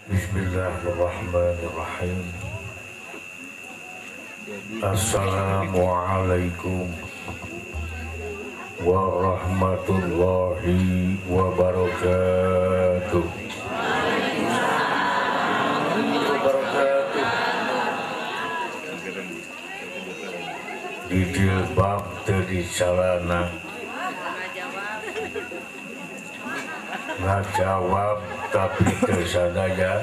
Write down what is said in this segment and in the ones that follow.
Bismillahirrahmanirrahim. Assalamualaikum warahmatullahi wabarakatuh. Di jilbab teu di calana, ngajawab tapi teu sadaya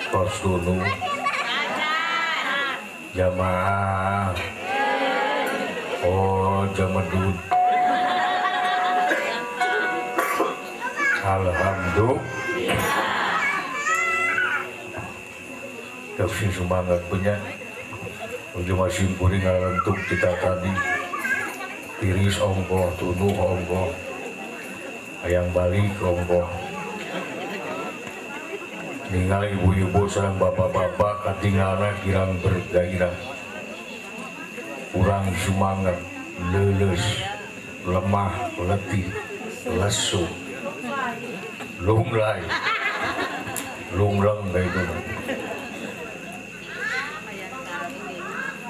kos tunu jamaah. Oh jamedud. Alhamdulillah. Tafsir semangat punya. Ujung masih kuring ngalentuk kita tadi. Tiris ongkoh, tunuh ongkoh, ayang balik ongkoh. Ninggal ibu-ibu sareng bapak-bapak katingalna kirang bergairah, kurang semangat, leuleus, lemah, letih, lesu, lunglai, lungleng kayak itu.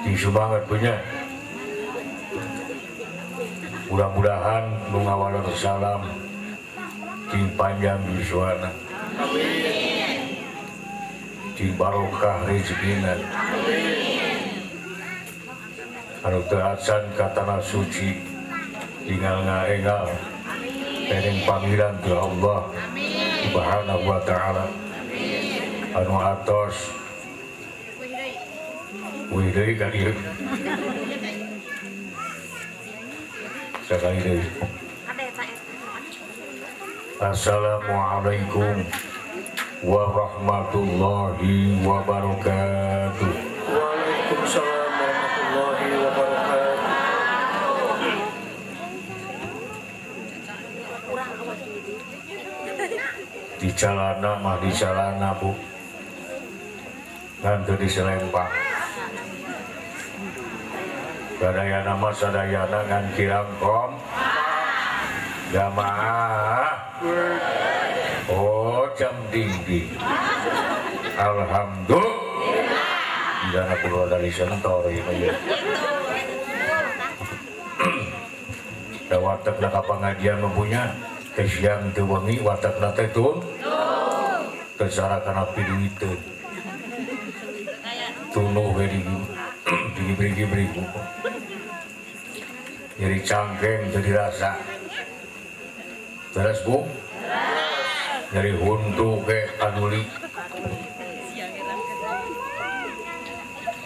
Di semangat punya. Mudah-mudahan nu ngawaler salam cing panjang yuswana, cing barokah rezekina, anu teu acan ka tanah suci tinggal ngaengal tereng panggilan ti Allah Subhanahu wa ta'ala. Anu atos wih deui ka dieu sakali deui. Assalamualaikum warahmatullahi wabarakatuh. Waalaikumsalam warahmatullahi wabarakatuh. Di calana mah di calana bu, ngan teu diselempak. Sadayana mah sadayana ngan kirang kom jamaah. Oh jam dingding. Alhamdulillah. Jangan keluar dari sentor ini. Da watekna ka pangajian mempunya teh siang teu wengi watekna teh tun. Teu sarakana piduiteun. Tunuh we di diberi-beri. Nyeri cangkeng jadi rasa. Terus bu? Nyeri huntu ke aduli.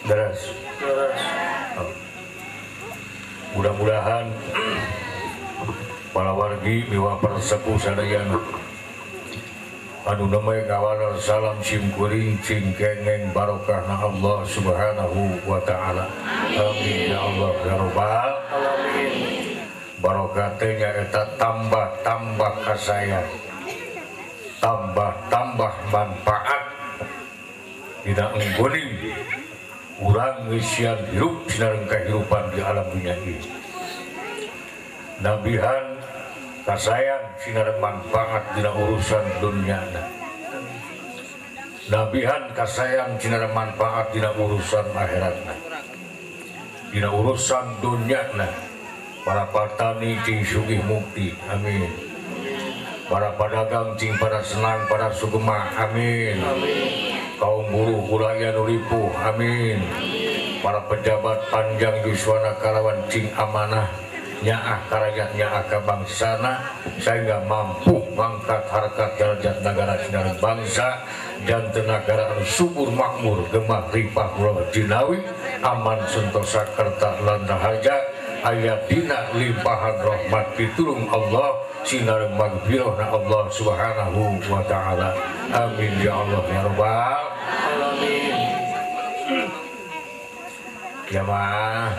Terus. Mudah-mudahan para wargi miwa persepuh sadayana anu namanya ngawaler salam simkuring cing kengeng barokahna Allah Subhanahu wa ta'ala. Amin ya Allah ya rabbal alamin. Barokatnya eta tambah-tambah kasayang, tambah-tambah manfaat dina enggoning urang ngeusian hirup sinareng kahirupan di alam dunia ini. Nabihan kasayang sinareng manfaat dina urusan dunyana. Nabihan kasayang sinareng manfaat dina urusan akhiratna. Dina urusan dunyana para petani cing sugih mukti, amin. Para pedagang cing pada senang pada sugema, amin. Kaum buruh ulah anu ripuh, amin. Para pejabat panjang yuswana kalawan cing amanah nyaah karayat nyaah ka bangsana sehingga mampu mangkat harkat derajat negara sinar bangsa dan negara anu subur makmur gemah ripah murah jinawi aman sentosa kerta lan rahaja ayat dina limpahan rahmat pitulung Allah sinar magfirah na Allah Subhanahu wa ta'ala. Amin ya Allah ya rabbal alamin. Jamaah.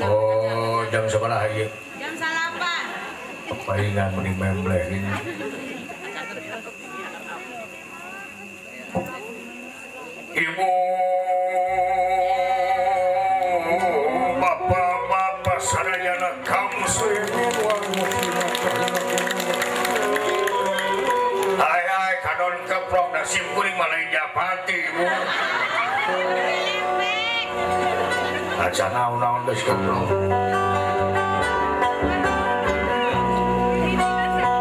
Oh jam sabaraha ieu? Jam 8. Palingan mending membleh ini. Ibu bapak-bapak sadayana kaum muslimin wal muslimat rahimakumullah. Hai hai Kadon keprok da sim kuring mah lain japati ibu. Acan naon-naon geus keprok.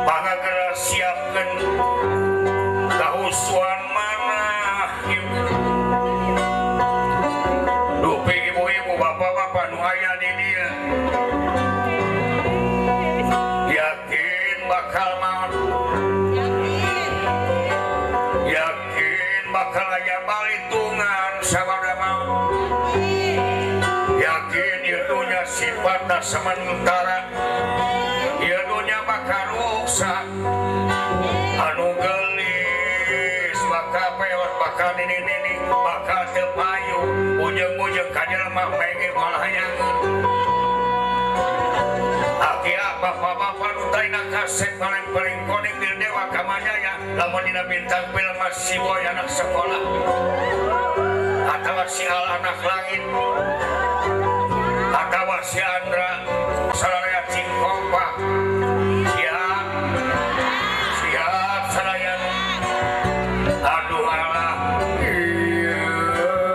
Pangagera siapkeun kahusuan manah ibu. Dupi ibu-ibu bapak-bapak nu aya di dieu. Yakin bakal maot. Yakin bakal aya balitungan sabada maot. Yakin ieu dunya sifatna sementara. Ieu dunya bakal rusak. Anu geulis bakal peot bakal nini-nini bakal teu payu ujung-ujung ka jelema pege moal hayangeun. Akia bapak-bapak nu taina kasep paling-paling koning di Dewa Kamajaya lamun dina bintang film si Boy anak sekolah atawa si Al anak langit atawa si Andra saraya cingkompak siap siap saraya aduh alah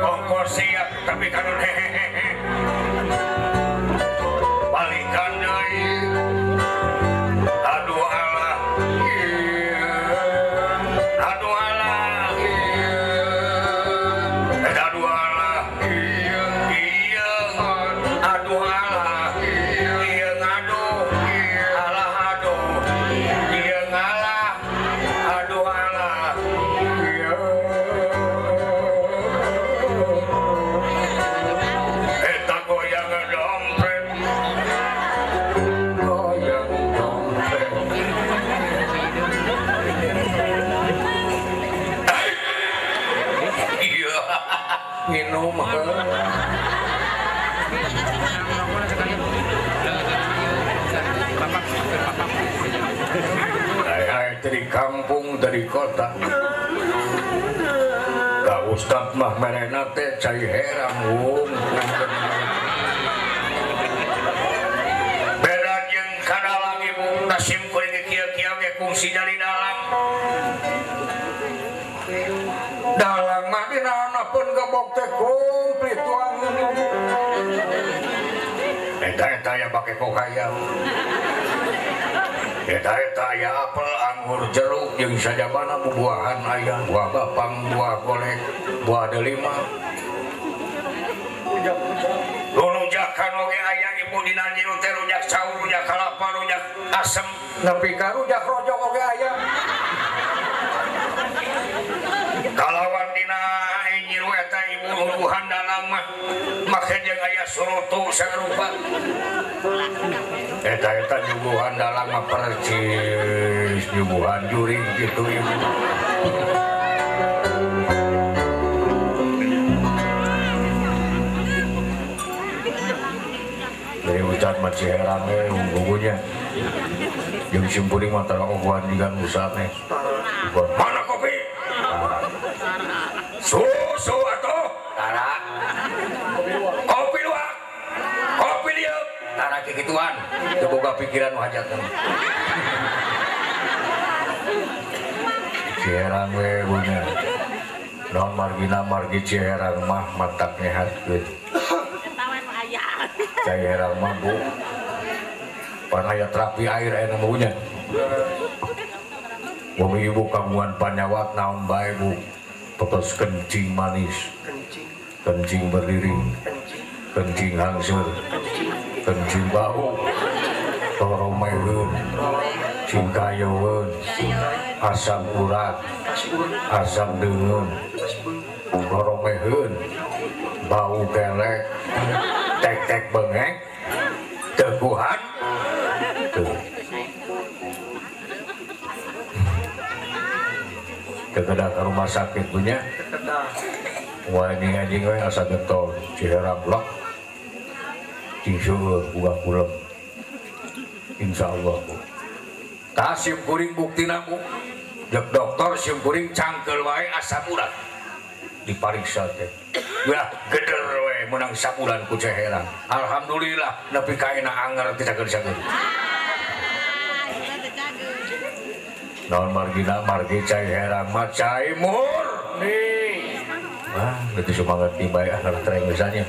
ongkos siap tapi kadon hehehe balikan deui aduh alah aduh alah aduh alah iya aduh alah iya ngaduh alah aduh iya ngalah aduh alah iya eta goyang dompet goyang dompet iya minum. Hai dari kampung dari kota ka ustad mah merena teh cai herang wung beda jeung kadalang ibu nasim kuring kieu-kieu ge kungsi jadi dalang dalang mah dina pun gebok teh komplit tuangan eta eta aya bake kokayam eta eta aya apel anggur jeruk jeung sajabana bubuahan aya buah bapang buah golek buah delima rujakan oge aya ibu dina nyiru teh rujak saur rujak kalapa rujak asem nepi ka rujak rojok oge aya kalawan dina nyiru eta ibu nuduhan dalang mah make jeung aya surutu sarupa eta eta nyuguhan dalang mah percis nyuguhan juring kitu ibu. Dari ucat mah ciherang we hunggunya jeung simpuring mah tara ogohan jiga usah teh. Mana kopi? Susu atuh tara. Kopi luwak. Kopi lieup. Tara kikituan. Teu boga pikiran nu hajatna. Ciherang we bunya. Naon margina margi Ciherang mah matak nyehatkeun. Ciherang mah bu. Pan aya terapi air aya namanya. Bumi ibu kagungan panyawat naon bae bu. Petos kencing manis, kencing berdiri, kencing hangseur, kencing bau, toromeheun, cingkayoeun, asam urat, asam deungeun, toromeheun, bau kelek, tek-tek bengek, teguhan, tuh. Kekedah ke rumah sakit punya wah ini anjing we asa getol Ciherang blok cing seueur buah kulem insyaallah bu tah sim kuring buktina bu jeung dokter sim kuring cangkeul wae asam urat dipariksa teh wah geder we meunang sabulan ku Ciherang alhamdulillah nepi ka enak anger teh cager-cager. Naon margina margi cai herang mah cai murni. Wah, itu semangat tiba ya anak tereng misalnya.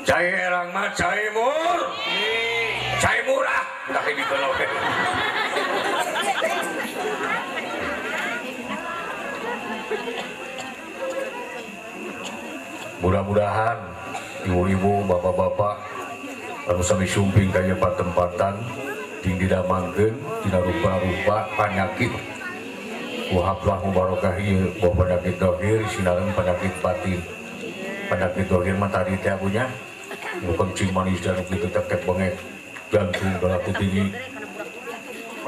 Cai herang mah cai murni. Cai murah, udah kayak gitu loh. Mudah-mudahan ibu-ibu, bapak-bapak anu sami sumping kaya patempatan ding didamangkeun dina rupa-rupa panyakit. Wahaplah mubarokah ieu boh penyakit dohir sinareng penyakit batin. Penyakit dohir mah tadi teh punya kencing manis dan kitu tek bengek, jantung darah tinggi,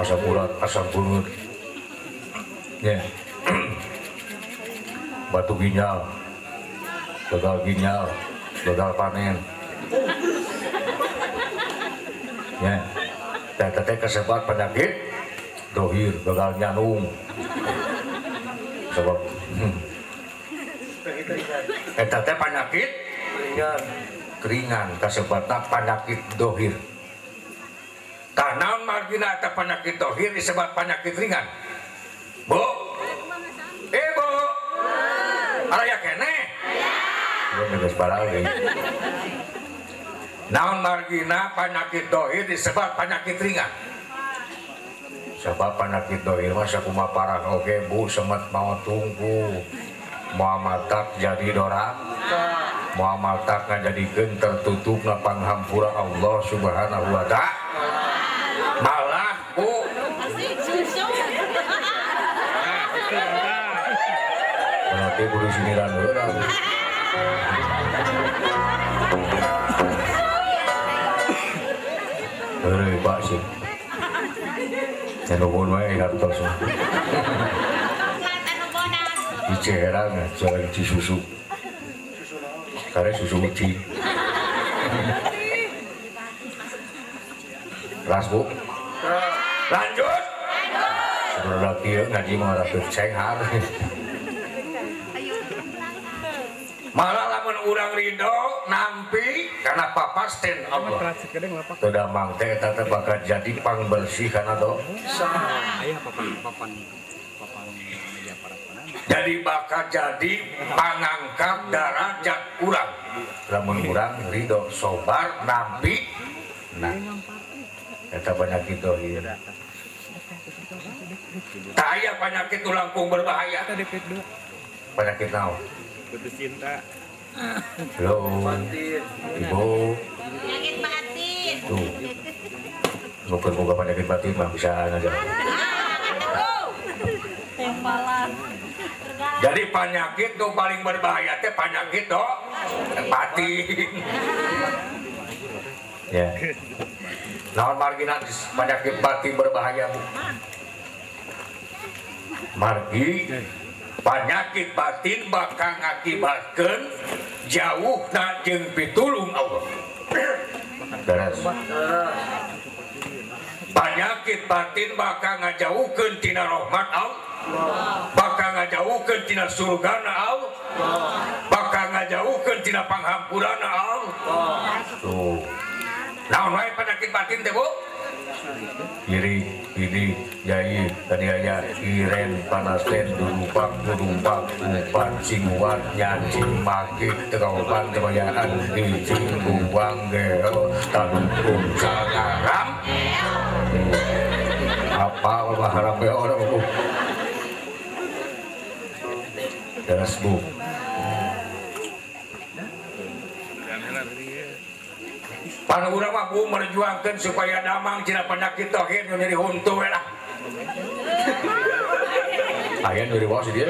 asam urat, asam bunut. Ya. Batu ginjal, gagal ginjal, gagal panen. Ya. Teh kesebat penyakit dohir, gagal nyanung. Sebab eta teh penyakit keringan kasebatna penyakit dohir. Tah naon margina eta penyakit dohir disebut penyakit ringan? Bu. Bu. Araya keneh? Aya. Geus barang. Naon margina penyakit dohir disebut penyakit ringan? Sebab penyakit dohir mah sakumaha parah oge Bu, semet mau tunggu. Moal matak jadi doraka, moal matak ngajadikeun tertutupna panghampura Allah Subhanahu wa ta'ala. Malah Bu berarti kudu sindiran heula. Heureuy Pak sih. Nuhun wae hartos. Di Ciherang jalan Cisusu. Kare susu uci. Ras Bu. Lanjut. Saudara kieu ngaji mah rada cenghar. Malah lamun urang ridho nampi karena papasten Allah. Teu damang teh eta teh bakal jadi pangbersih kana dosa. Jadi bakal jadi pangangkat darajat urang. Lamun urang ridho sobar nampi nah eta penyakit dohir. Tak aya penyakit langkung berbahaya. Penyakit naon? Putus cinta. Halo, ibu. Penyakit batin. Tuh, bukan penyakit batin mah bisa aja. Jadi penyakit tuh paling berbahaya teh penyakit tuh batin. Ya. Naon margina penyakit batin berbahaya Bu? Margi penyakit batin bakal ngakibatkeun jauhna jeung pitulung Allah. Beres. Penyakit batin bakal ngajauhkeun tina rahmat Allah, bakal ngajauhkeun tina surgana Allah, bakal ngajauhkeun tina panghampurana Allah. Tuh. Naon wae penyakit batin teh Bu? Iri, ini, yai, tadi aya, iren, panasten, durupak, durumpak, upan, singuan, nyancing, maki, tegawapan, tebayaan, ijing, buang, geo, tanukung, sangaram. Apa, apa haram ya orang Bu? Beres Bu. Pan urang mah Bu merjuangkeun supaya damang cina penyakit tauhid nu nyeri huntu we lah. Aya nu riwas dia.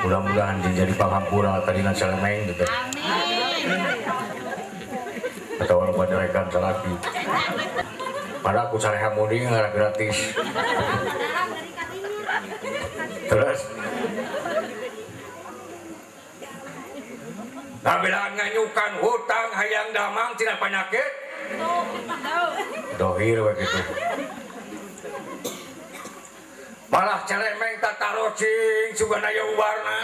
Mudah-mudahan jadi panghampura tadina salemeng gitu. Amin. Atau loba nyerekan salaki. Padahal ku sareha munding ngarah gratis. Terus Nabilah nganyukan hutang hayang damang tina penyakit dohir we kitu. Malah celemeng tatarocing sugan aya ubarna.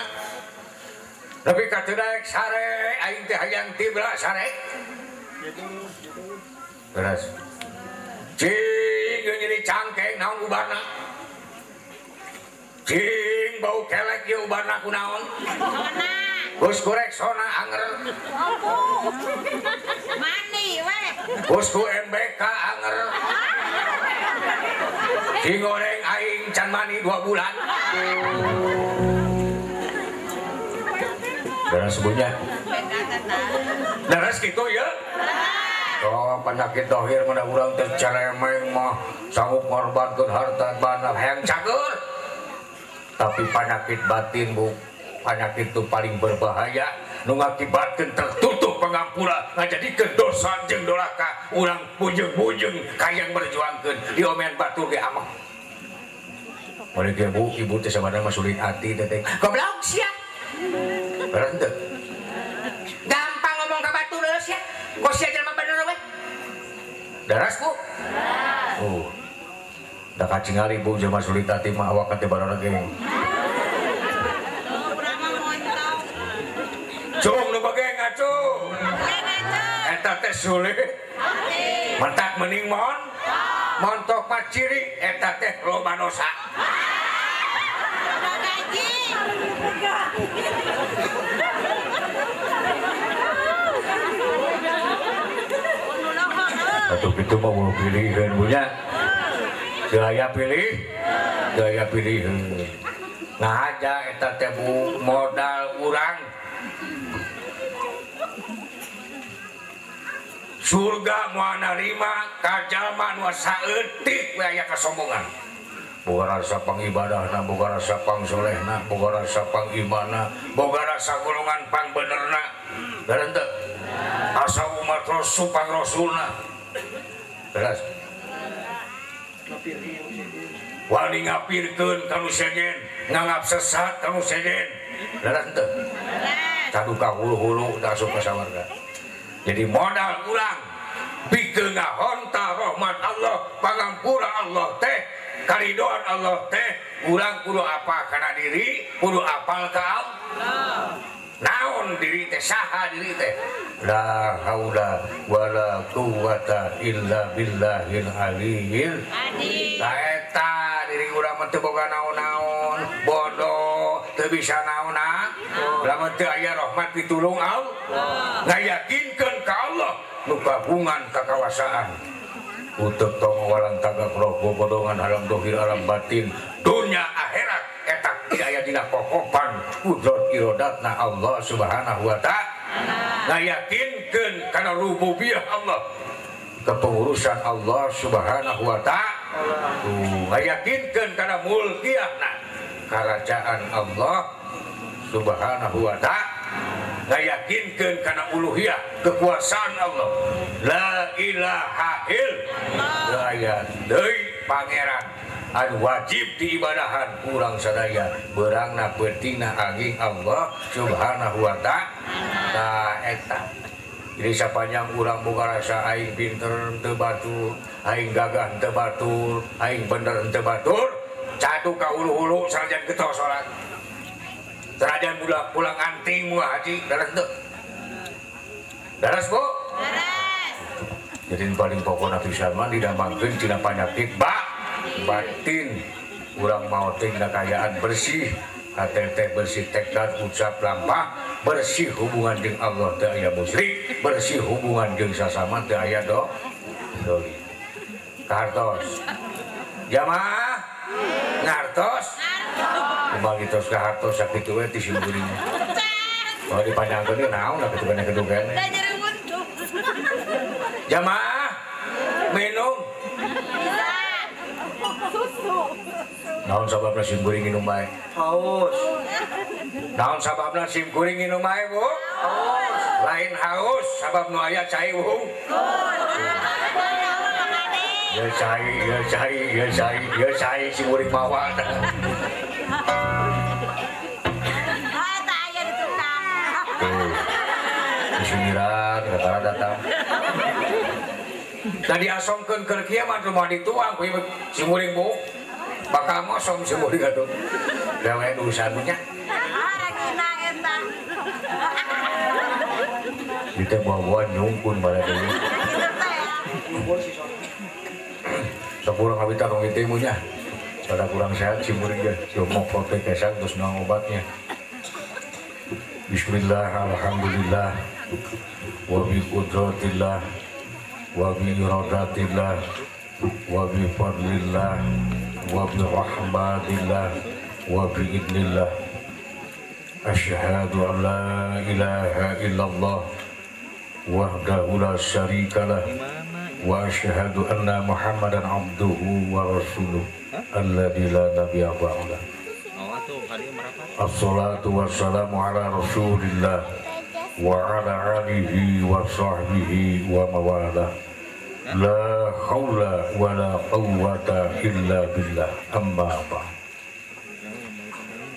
Tapi ka teu daek sare aing teh hayang tibra sare. Beres. Cing nyeri cangkeng naon ubarna. Cing bau kelek ieu ubarna kunaon? Gus korek sona anger. Mani we. Gus ku MBK anger. Cing goreng aing can mani 2 bulan. Darah sebutnya. Darah gitu ya. Oh, penyakit dohir mana urang teh ceremeng mah sanggup ngorbankeun harta banda hayang cager. Tapi penyakit batin bu, penyakit itu paling berbahaya nu ngakibatkeun tertutup pangampura ngajadikeun dosa jeung doraka urang bujeng-bujeng kayang berjuangkeun diomean batur ge ameh. Mun ge bu, ibu teh sabarna mah sulit hati teh. Goblok sia. Beres teu? Gampang ngomong ka batur euy sia. Kok sia jelema bener we? Daras bu? Oh. Da kacingali bu jelema sulit hati mah awak teh bararege. Cung nu bageng ngacung. Eta teh sulit. Mentak mending mon. Montok mah ciri eta teh loba dosa. Loba gaji. Atuh kitu mah mau pilihan punya. Gaya pilih, gaya pilih. Ngahaja eta teh bu modal urang. Surga moal narima ka jalma nu saeutik we aya kasombongan. Boga rasa pangibadahna, boga rasa pangsolehna, boga rasa pangimanna, boga rasa golongan pangbenerna. Bener teu? Asa umat rasul pangrasulna. Beres. Wani ngapirkeun ka nu sejen, nganggap sesat ka nu sejen. Beres teu? Caduka hulu-hulu teh asup ka sawarga. Jadi modal urang pikeun ngahonta rahmat Allah, pangampura Allah teh, karidoan Allah teh, urang kudu apal kana diri, kudu apal ka Allah. Naon diri teh, saha diri teh? La haula wala quwata illa billahil aliyyil azim. Eta diri urang mah teu boga naon-naon, bodoh, teu bisa naon-naon. Lamun teu aya rahmat pitulung Allah, ngayakinkeun ka Allah nu kagungan kakawasaan. Utek tong walang tagak roh bobodongan alam dohir alam batin dunya akhirat eta aya dina kokopan kudrat irodatna Allah Subhanahu wa ta'ala. Ngayakinkeun kana rububiyah Allah, kepengurusan Allah Subhanahu wa ta'ala. Ngayakinkeun kana mulkiyahna kerajaan Allah Subhanahu wa ta'ala. Ngayakinkeun kana uluhiyah kekuasaan Allah. La ilaha illallah aya deui pangeran anu wajib diibadahan urang sadaya beurangna peutingna aging Allah Subhanahu wa ta'ala. Eta jadi sapanjang urang boga rasa aing pinter teu batur, aing gagah teu batur, aing bener teu batur, cadu ka hulu-hulu sanajan getol salat. Sanajan budak pulang anting moal haji, daras teu? Daras, Bu? Daras. Jadi paling pokokna pisan mah didamangkeun tina panyakit batin. Urang maot teh dina kaayaan bersih, hate teh bersih tekad ucap lampah, bersih hubungan jeung Allah teu aya musyrik, bersih hubungan jeung sasama teu aya dolim. Kartos. Jamaah ngartos. Kembali terus ke hartos sakitu we ti simkuring. Kalau dipanjangkeun naon da kitu kana kitu kene. Jamaah minum. Naon sababna simkuring minum bae? Haus. Naon sababna simkuring minum bae, Bu? Haus. Lain haus, sabab nu aya cai wung. Ya cai, ya cai, ya cai, ya cai simkuring mawa. Tuh, disindiran, gara-gara datang. Tadi asomkeun keur kieu mah rumah dituang ku simkuring Bu. Bakal mosom simkuring atuh. Gawe urusan nya. Kita bawa nyungkun pada dulu. Sakurang kawitan wong nya. Pada kurang sehat simkuring ge mau foto kesan terus nang obatnya. Bismillah, alhamdulillah, wa bi qudratillah, wa bi iradatillah, wa bi fadlillah, wa bi rahmatillah, wa bi idnillah. Asyhadu an la ilaha illallah wahdahu la syarikalah wa asyhadu anna Muhammadan abduhu wa rasuluh alladzi la nabiyya ba'dah. Assalatu wassalamu ala rasulillah wa ala alihi wa sahbihi wa mawalah. La hawla wa la quwwata illa billah. Amma ba'd.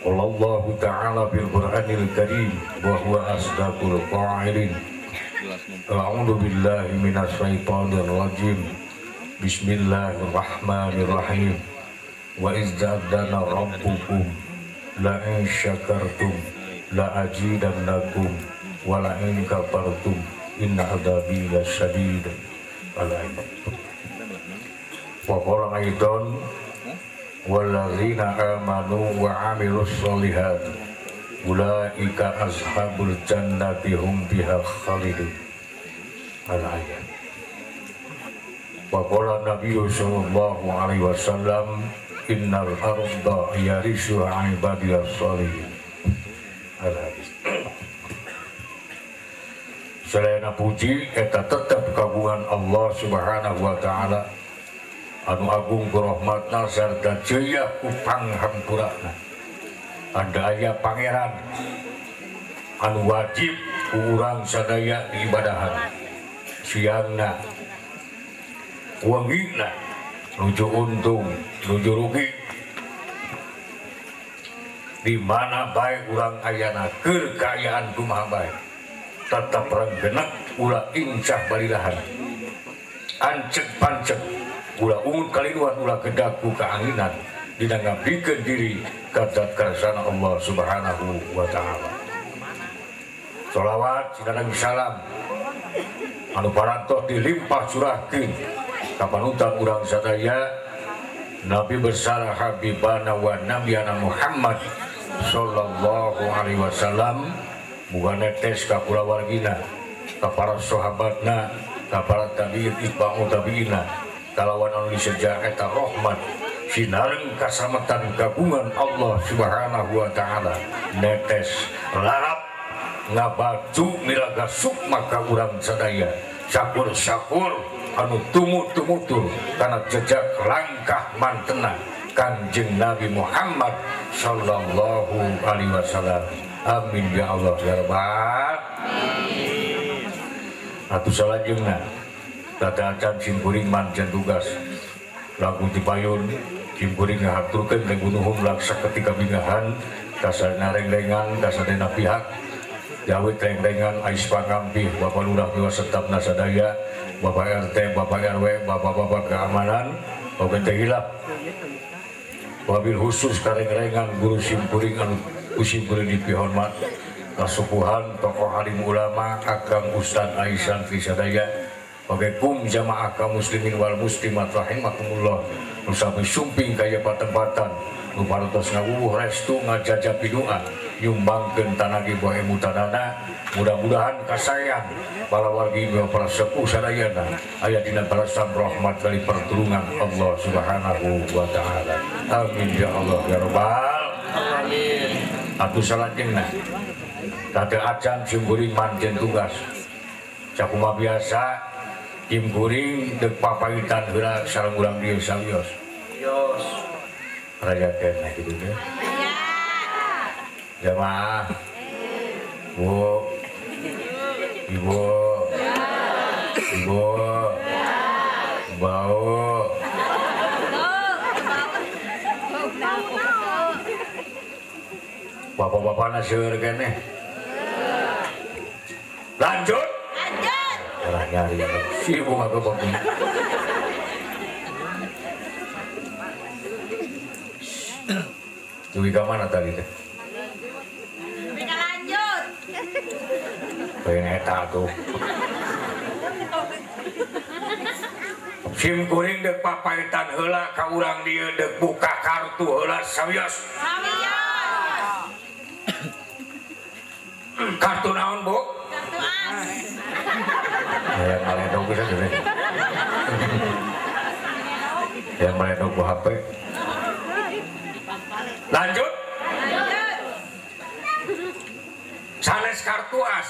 Qala Allahu ta'ala fil Qur'anil Karim wa huwa asdaqul qa'ilin. A'udzu billahi minasy syaithanir rajim. Bismillahirrahmanirrahim. Wa iz ta'adzana rabbukum la in syakartum la azidannakum wa la in kafartum inna adzabi lasyadid. Al-ayat. Wa qala aidan wallazina amanu wa amilus sholihat ulaika ashabul jannati hum fiha khalidun. Al-ayat. Wa qala nabiyyu sallallahu alaihi wasallam innal arda yarisuha ibadiyas sholihin. Al-hadis. Selain puji eta tetep kagungan Allah Subhanahu wa taala anu agung ku rahmatna sarta jaya ku panghampurana. Anda aya pangeran anu wajib ku urang sadaya diibadahan siangna wengina nuju untung nuju rugi di mana bae urang ayana keur kaayaan kumaha bae tetap renggenek ulah incah balilahan ancek pancek ulah ungut kaliluan ulah kedaku keanginan dina ngabdikeun diri ka zat karsana Allah Subhanahu wa taala. Sholawat sareng salam anu parantos dilimpah curahkeun ka panutan urang sadaya Nabi besar Habibana wa Nabiyana Muhammad sallallahu alaihi wasallam bukan netes ka kulawargina ka para sahabatna ka para tabi'in itba'u tabi'ina kalawan anu diseja eta rahmat sinareng kasametan kagungan Allah Subhanahu wa taala netes larap ngabaju milaga sukma ka urang sadaya sakur-sakur anu tumut-tumutur kana jejak langkah mantena Kanjeng Nabi Muhammad sallallahu alaihi wasallam. Amin ya Allah ya Rabbal alamin. Atuh salajengna tata acan simkuring mancan tugas lagu dipayun simkuring ngahaturkeun ka gunuhun laksa ketika bingahan kasarna rengrengan kasadena pihak jawit rengrengan ais pangampih Bapak Lurah Dewa Setapna sadaya Bapak RT Bapak RW Bapak-bapak keamanan oge teh hilap wabil khusus karengrengan guru simkuring anu simkuring dipihormat kasukuhan tokoh alim ulama akang ustad Aisyah Trisadaya oge kum jamaah kaum muslimin wal muslimat rahimakumullah nu sami sumping kaya patempatan nu parantos ngawuwuh restu ngajajab pidua nyumbangkeun tanagi boh emutanana mudah-mudahan kasayang para wargi para sepuh sadayana aya dina balasan rahmat dari pertulungan Allah Subhanahu wa taala. Amin ya Allah ya rabbal alamin. Atuh salajengna tade acan simkuring manjen tugas sakumaha biasa simkuring deuk papawitan heula sareng urang dieu sawios. Yos. Raya keneh kitu teh. Jamaah. Bu. Ibu. Ibu. Bau. Bapak-bapakna seueur keneh. Lanjut. Lanjut. Orang nyari sibuk aku bapak. Dugi ka mana tadi teh? Dugi ka lanjut. Pengen eta tuh. Sim kuring deuk papaitan heula ka urang dieu deuk buka kartu heula sawios. Sawios. Kartu naon, Bu? Kartu as. Hayang maledog bisa jadi. Yang maledog ku HP. Lanjut. Lanjut. Sanes kartu as.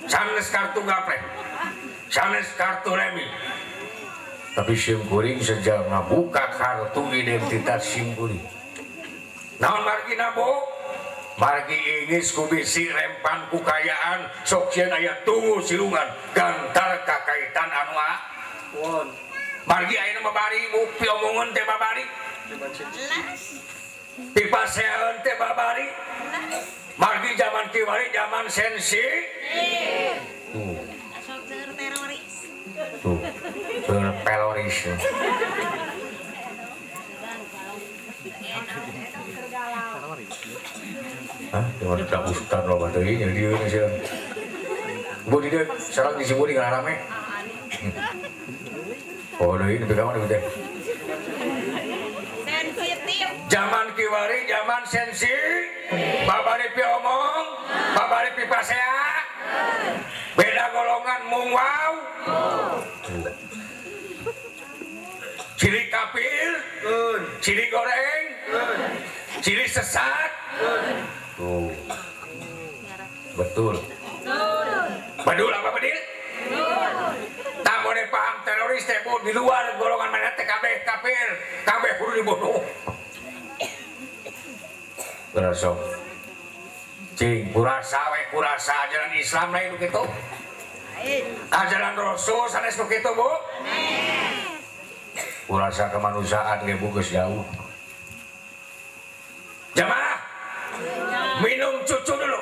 Sanes kartu gaplek. Sanes kartu remi. Tapi sim kuring sejak ngabuka kartu identitas sim kuring. Naon margina, Bu? Margi ingis ku bisi rempan ku kayaan sok sieun aya tunggu silungan gantar kakaitan anu won. Margi ayeuna babari Bu piomongeun teh babari. Pipasean teh babari. Margi zaman kiwari zaman sensi. Tuh. Sok seueur teroris. Tuh. Seueur teroris. Hah, dengan tak ustad loba teuing jadi dieu nya sia. Bu di dieu sareng di Ciburi ngarame. Oh deui nepi ka mana teh? Sensitif. Zaman kiwari zaman sensi. Babari piomong, babari pipasea. Beda golongan mung wau. Ciri kafir, ciri goreng, ciri sesat. Tuh. Betul. Bedul apa bedil? Tak boleh paham teroris teh Bu di luar golongan mana teh kabeh kafir, kabeh kudu dibunuh. Berasok. Cing kurasa we kurasa ajaran Islam lain nu kitu. Ajaran Rasul sanes nu kitu, Bu. Kurasa kemanusiaan ge Bu geus jauh. Jamaah, minum cucu dulu.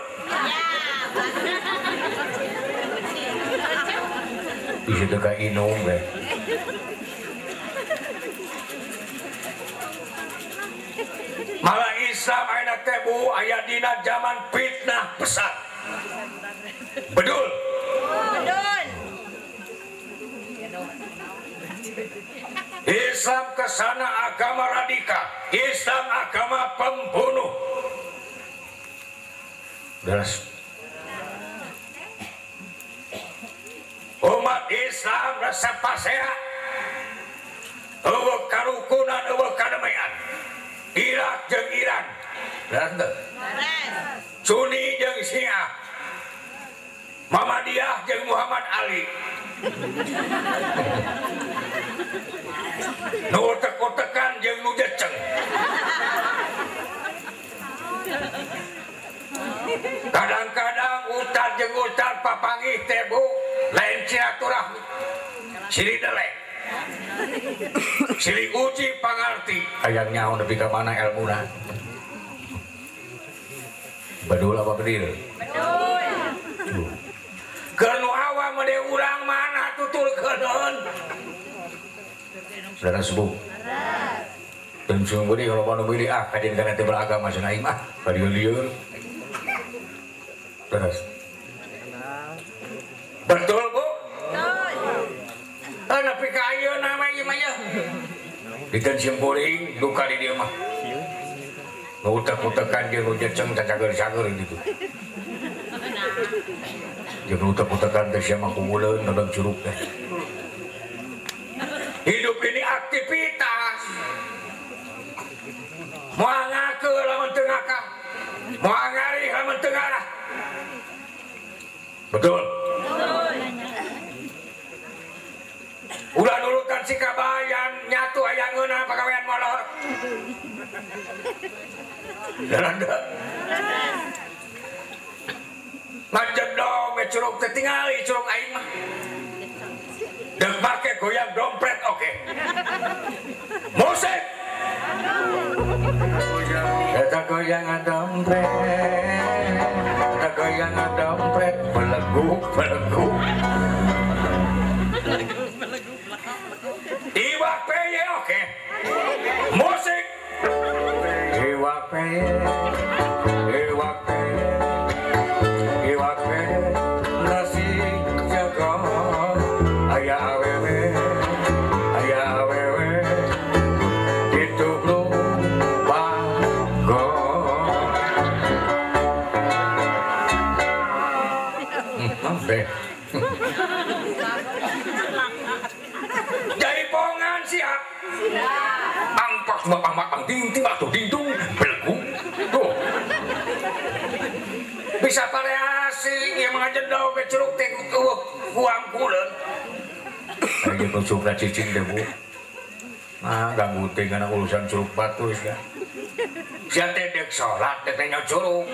Di situ ka inum we. Malah Islam ayeuna teh Bu aya dina zaman fitnah besar. Bedul. Bedul. Islam kesana agama radikal, Islam agama pembunuh. Beres. Umat Islam resep pasea. Eueuh karukunan, eueuh kadamaian. Irak jeung Iran. Beres teu? Beres. Sunni jeung Syiah. Muhammadiyah jeung Muhammad Ali. Nu utek-utekan jeung nu jeceng. Kadang-kadang ustad jeung ustad papanggih teh Bu, lain silaturahmi. Silih delek. Silih uji pangarti. Hayang nyaho nepi ka mana elmuna. Bedul apa bedil? Bedul. Keur nu awam mah urang mana tuturkeun. Saudara subuh. Dan sungguh di kalau panu milih ah kajian kana teu beragama cenah aing mah ka dieu-lieur. Terus. Betul, Bu? Betul. Nepi ka ayeuna mah ieu mah yeuh. Diteun simpuling duka di dieu mah. Nu utek-utekan jeung nu jeceng cacager-cager gitu. Jeung utek-utekan teh sia mah kubuleun nodong curug teh. Hidup ini aktivitas. Moal ngake lamun teu ngakah. Moal ngarih lamun teu ngarah. Betul. Ulah nurutan si kabayan nyatu aya ngeunah pagawean molor. Jalan teu. Ngajedong we curug teh tingali curug aing mah. Deuk make goyang dompet oke. Musik. Eta goyang dompet. Eta goyang dompet beleguk beleguk. Iwak peye oke. Musik. Iwak peye. Iwak peye. Iwak peye nasi jago. Aya awewe mak mak mak ding ting mak ding dung belgu. Tuh. Bisa variasi ieu mah ngajedog ke curug teh eueuh buang kuleun. Ayo curugna cicing teh Bu. Nah, ganggu teh kana urusan curug batur ya. Sia teh dek salat teh nya curug.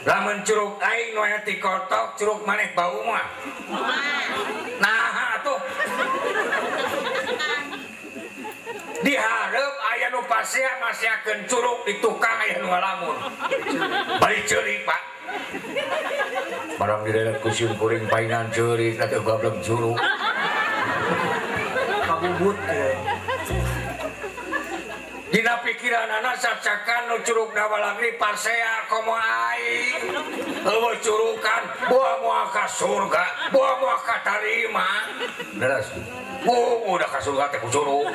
Lamun curug aing nu aya ti kotok, curug maneh bau mah. Nah, atuh. Dihareup aya nu pasea maseakeun curug di tukang aya nu ngalamun. Bari ceurik, Pak. Barang direret ku siun kuring paingan ceurik atuh gablek curug. Kabubut ya. Dina pikiranana sacakan nu curugna walangri pasea komo aing. Eueuh curukan boa moal ka surga, boa moal katarima. Leres. Bu, udah ka surga teh ku curug.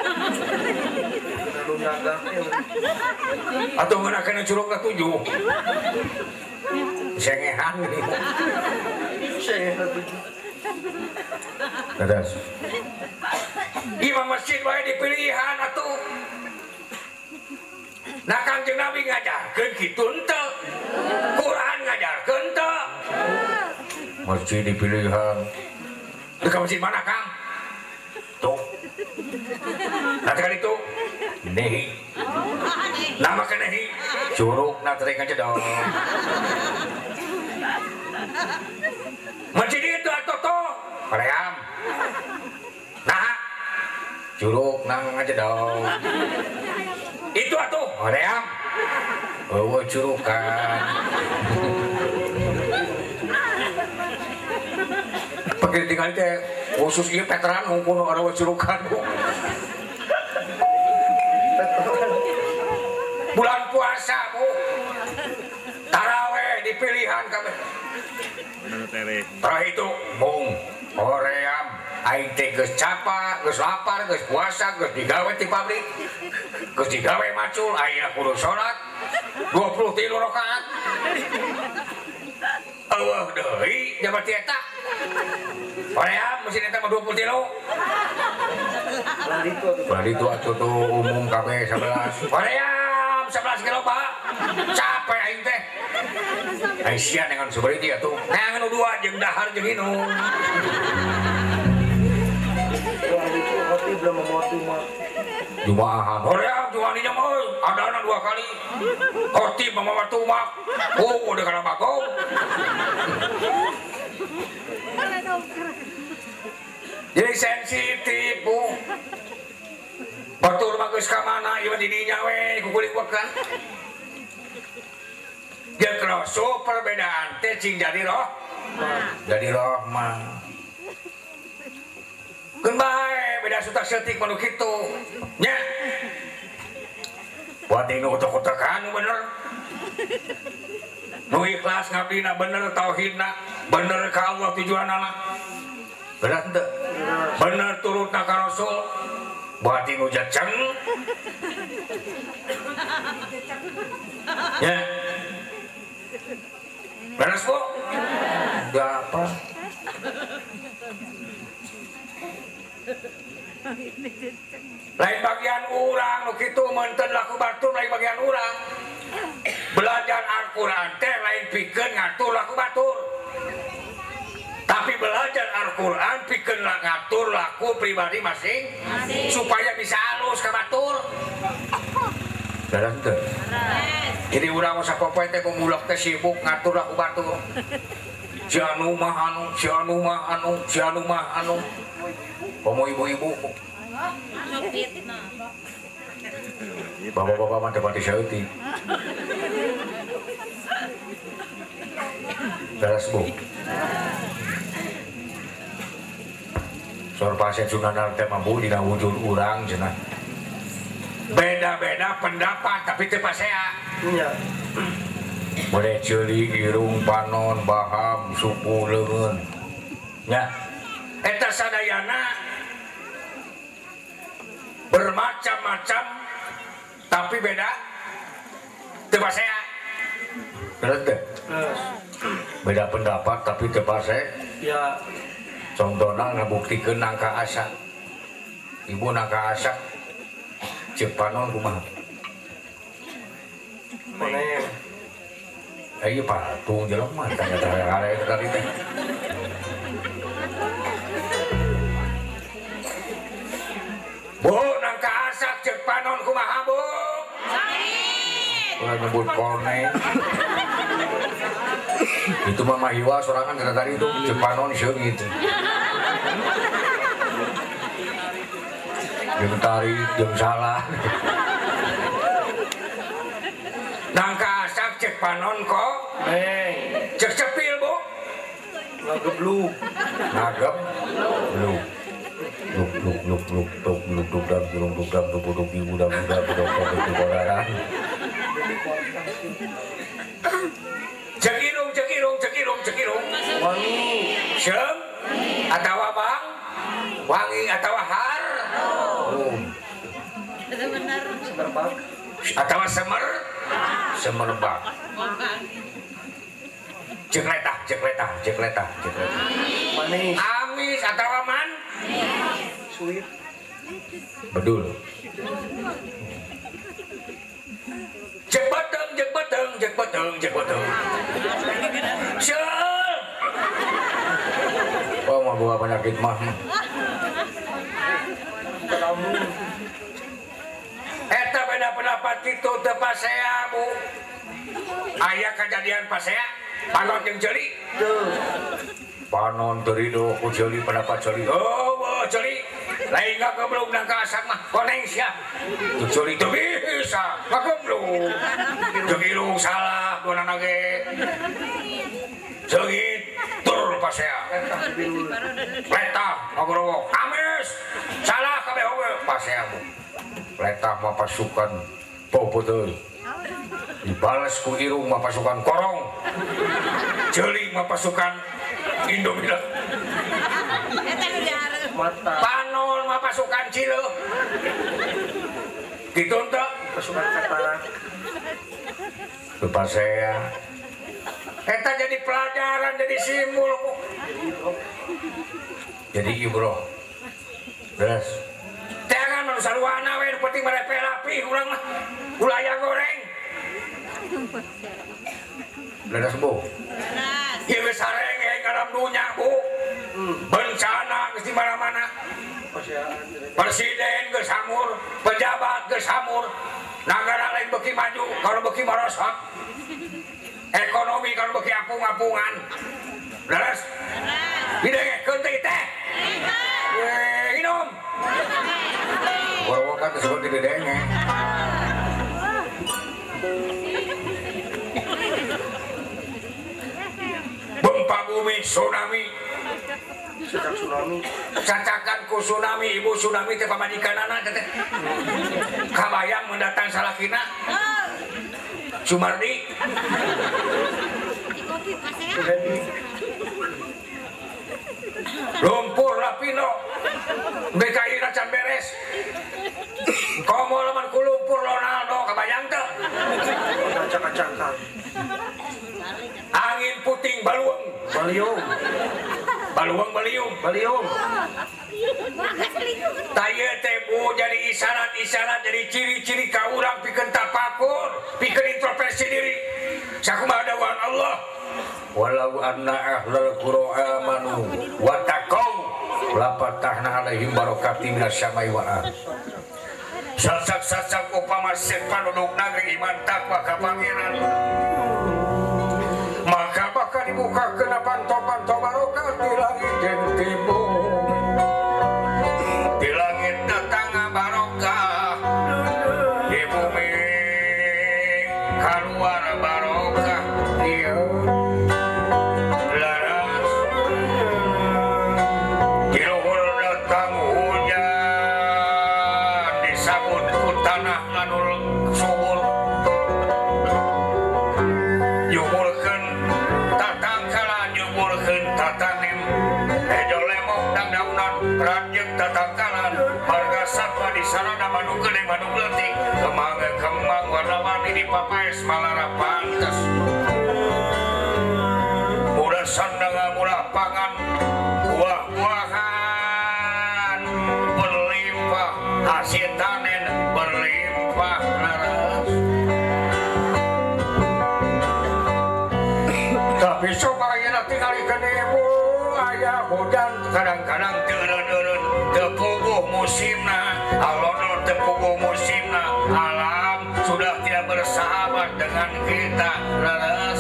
Atuh ngeunakeun curugna 7. Sengehan geuning. Sengehan 7. Leres. Imam masjid wae dipilihan atuh. Nah Kangjeng Nabi ngajarkeun kitu henteu. Quran ngajarkeun henteu. Masjid dipilihan. Di masjid mana, Kang? Tuh. Nah kali itu nehi. Nama ke nehi. Curug na teh ngajedog. Masjid itu atuh tuh. Hoream. Nah. Curug nang ngajedog. Itu atuh hoream. Eueuh curukan. Pakai tinggal teh khusus ieu veteran hungkul nu eueuh curukan. Bulan puasa, Bu. Taraweh dipilihan kabeh. Taraweh itu mung hoream aing teh geus capek, geus lapar, geus puasa, geus digawe ti pabrik. Geus digawe macul, ayeuna kudu salat 23 rakaat. Eueuh deui jabat ti eta. Hoream mesin eta mah 23. Bali itu atuh tuh umum kabeh 11. Hoream 11 kilo, Pak. Capek aing teh. Aing sia dengan seberiti atuh. Neangan nu dua jeung dahar jeung inum. Jumaahan. Hoream jumaah ni jam euy, adana 2 kali. Khotib mamawa tumak. Oh, udah kana bagong. Jadi sensitif, Bu. Batur mah geus ka mana ieu di dinya we kukulik-wekan. Dia kroso perbedaan teh cing jadi roh. Jadi rohmah. Keun bae beda sutak seutik mah nu kitu. Nya. Buat nu utek-utekan nu bener. Nu ikhlas ngabdina bener tauhidna, bener ka Allah tujuanana. Bener henteu? Bener turutna ka Rasul. Buat nu jaceng. Ya. Beres, Bu? Enggak apa. Lain bagian urang nu kitu meunteun laku batur lain bagian urang. Belajar Al-Qur'an teh lain pikeun ngatur laku batur. Tapi belajar Al-Qur'an pikeun ngatur laku pribadi masing supaya bisa halus ka batur. Beres teu? Jadi urang mah sapopoe teh pemulak teh sibuk ngatur laku batur. Si anu mah anu, si anu mah anu, si anu mah anu. Komo ibu-ibu. Bapak-bapak mah teu pati saeutik. Beres, Bu. Sor pasien sunanar teh mah Bu dina wujud urang cenah. Beda-beda pendapat tapi teu pasea. Nya. Boleh ceuli irung panon baham suku leungeun. Nya. Eta sadayana bermacam-macam tapi beda teu pasea. Bener teu? Beda pendapat tapi teu pasea. Ya. Contohna ngabuktikeun nangka asak. Ibu nangka asak Cek panon kumaha? Koneng. Ieu patung jelema tanya-tanya tadi teh. Bu, nangka asak cek panon kumaha bu? Sakit. Ulah nyebut koneng. Itu mah Mahiwa sorangan kata tadi itu cek panon seungit. Jeung tarik, jeung salah. Nangka asak cek panon kok? Neng. Cek cepil bu? Ngageblug. Ngageblug. Luk luk luk luk luk luk luk dam luk luk dam luk luk ibu dam dam dam dam dam. Cek irung cek irung cek irung cek irung. Wangi. Seum atawa bang wangi atawa har. Benar. Semerbak. Atawa semer semerbak. Cek letah cek letah cek letah cek letah. Manis. Amis atawa man. Sweet. Bedul. Cek beteng, cek beteng, cek beteng, cek beteng. Seul. Oh, mau bawa penyakit mah. Eta beda pendapat kitu teu pasea, Bu. Aya kejadian pasea, panon jeung ceuli. Panon teu rido ku ceuli pendapat ceuli. Oh, ceuli. Lain ngageblug nangka asak mah koneng sia. Teu ceuli teu bisa ngageblug. Jeung irung salah duanana ge. Seungit tur pasea. Letah ngagorowok amis. Salah kabeh oge pasea bu. Letah mah pasukan popoteul. Dibales ku irung mah pasukan korong. Ceuli mah pasukan Indomie. Panon mah pasukan Cile. Gitu ente pasukan kata. Pasea. Eta jadi pelajaran, jadi simbol. Jadi ibroh. Beres. Jangan manusia luana we nu penting merepeh rapi urang mah. Ulah goreng. Leres bu. Ieu geus sarengeng ka dalam dunya bu. Bencana geus di mana-mana. Presiden geus hamur, pejabat geus hamur, nagara lain beuki maju, kalau beuki marosot. Ekonomi kalau beuki apung-apungan. Leres? Didengekeun teh teh. Minum. Boro kan disebut didenge. Gempa bumi, tsunami. Sejak tsunami. Cacakan ku tsunami, ibu tsunami teh pamajikanana teh. Kabayang mendatang salakina. Sumardi. Lumpur Lapino. BKI can beres. Komo lamun ku lumpur Ronaldo kabayang teu. Acak-acakan. Angin puting baluang. Baliung. Baluang baliung. Baliung. Taya teh bu jadi isyarat-isyarat jadi ciri-ciri ka urang pikeun tapakur, pikeun introspeksi diri. Sakumaha dawuhan Allah. Walau anna ahlal qura amanu wa taqau la fatahna alaihim barakatin minas samai wal ardh. Sasak-sasak upama seun panduduk nagri iman takwa ka Pangeran. Maka bakal dibuka kena panto-panto barokah di langit jeung di bumi. Di langit datang barokah, di bumi keluar barokah. Ieu laras di luhur datang hujan, disambut ku tanah anu subur. Nyuburkeun tatangkalan, nyuburkeun tatanem, hejo lemok dangdaunan, ranjeung tatangkalan, marga satwa di sarana manuk gede manuk leutik, kemang kemang warna-warni di papaes malara pantes. Murah sandang murah pangan, buah-buahan berlimpah, hasil tanen berlimpah. Kadang-kadang teu eureun-eureun teu puguh musimna, alodor teu puguh musimna, alam sudah tidak bersahabat dengan kita. Leres.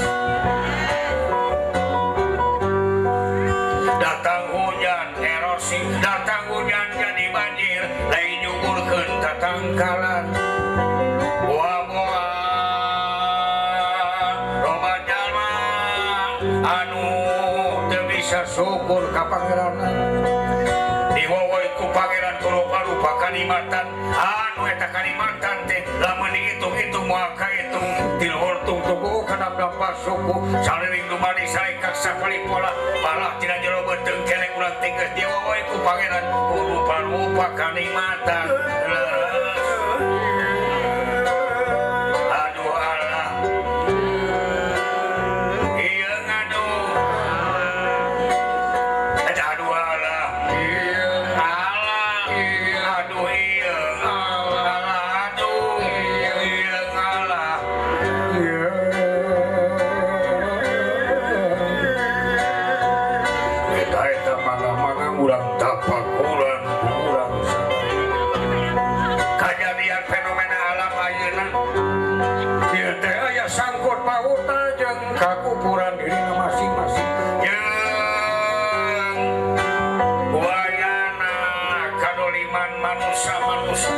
Datang hujan erosi, datang hujan jadi banjir, lain nyugurkeun tatangkalan. Buah-buah loba jalma anu teu bisa syukur ka pangeran. Diwowoy ku pangeran ku rupa-rupa kanikmatan, anu eta kanikmatan teh lamun dihitung-hitung moal kahitung, tiluhur tungtung kana berapa suku, saliling dumadi salikak sapali pola, malah tina jero beuteung keneh urang teh geus diwowoy ku pangeran ku rupa-rupa kanikmatan. Leres. Aduh Allah. Ieu ngaduh. Eta aduh Allah. Ieu Allah. Aduh ieu Allah. Aduh ieu Allah. Eta eta mangga-mangga urang tapakuran urang kajadian fenomena alam ayeuna. Ieu teh aya sangkut pautna jeung kakupuran dirina masing-masing. Jeung wayana kadoliman manusia-manusia.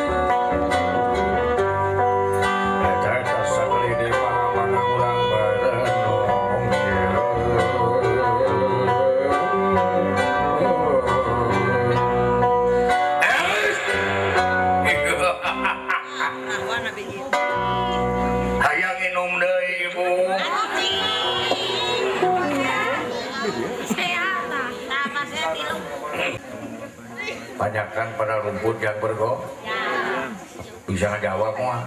Eta eta sakali deui mangga-mangga urang barenong. Hayang inum deui ibu. Tanyakan pada rumput yang bergo. Bisa ngajawab mah.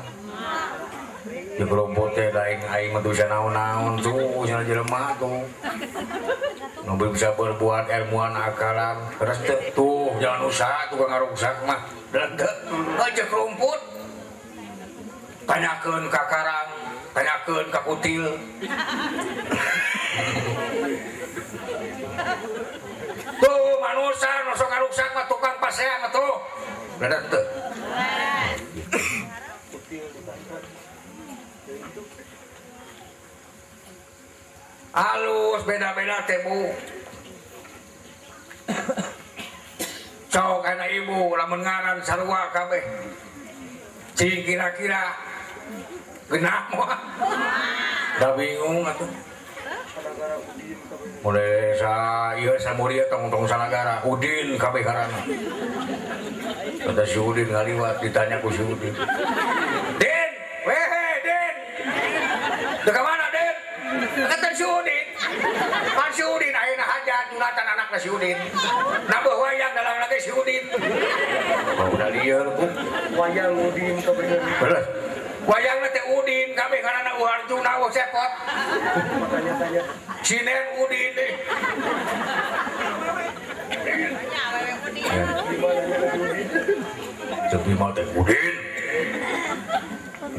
Di rumput teh lain aing mah bisa naon-naon tuh, cenah jelema tuh. Nu bisa berbuat ilmuan akalan, terus tuh jangan usaha tukang ngaruksak mah. Dan teu aja rumput. Tanyakeun ka karang, tanyakeun ka kutil. Tuh manusia nu sok ngaruksak mah tukang pasea mah tuh. Bener teu? Halus beda-beda teh bu. Cok anak ibu lamun ngaran sarua kabeh. Cing kira-kira genap mah. Da bingung atuh. Mulai sa ieu samuria tong-tong sanagara Udin kabeh ngaranna. Kata si Udin ngaliwat ditanya ku si Udin. Din, wehe Din. Deka mana Din? Kata si Udin. Pan si Udin ayeuna hajat nyunatan anakna si Udin. Nambah wayang dalang lagi si Udin. Oh, udah lieur bu. Wayang Udin kabeh. Bener. Wayangna teh Udin kabeh ngaranna Arjuna wah cepot. Makanya tanya. Sinen Udin deh. Sepi mau teh Udin.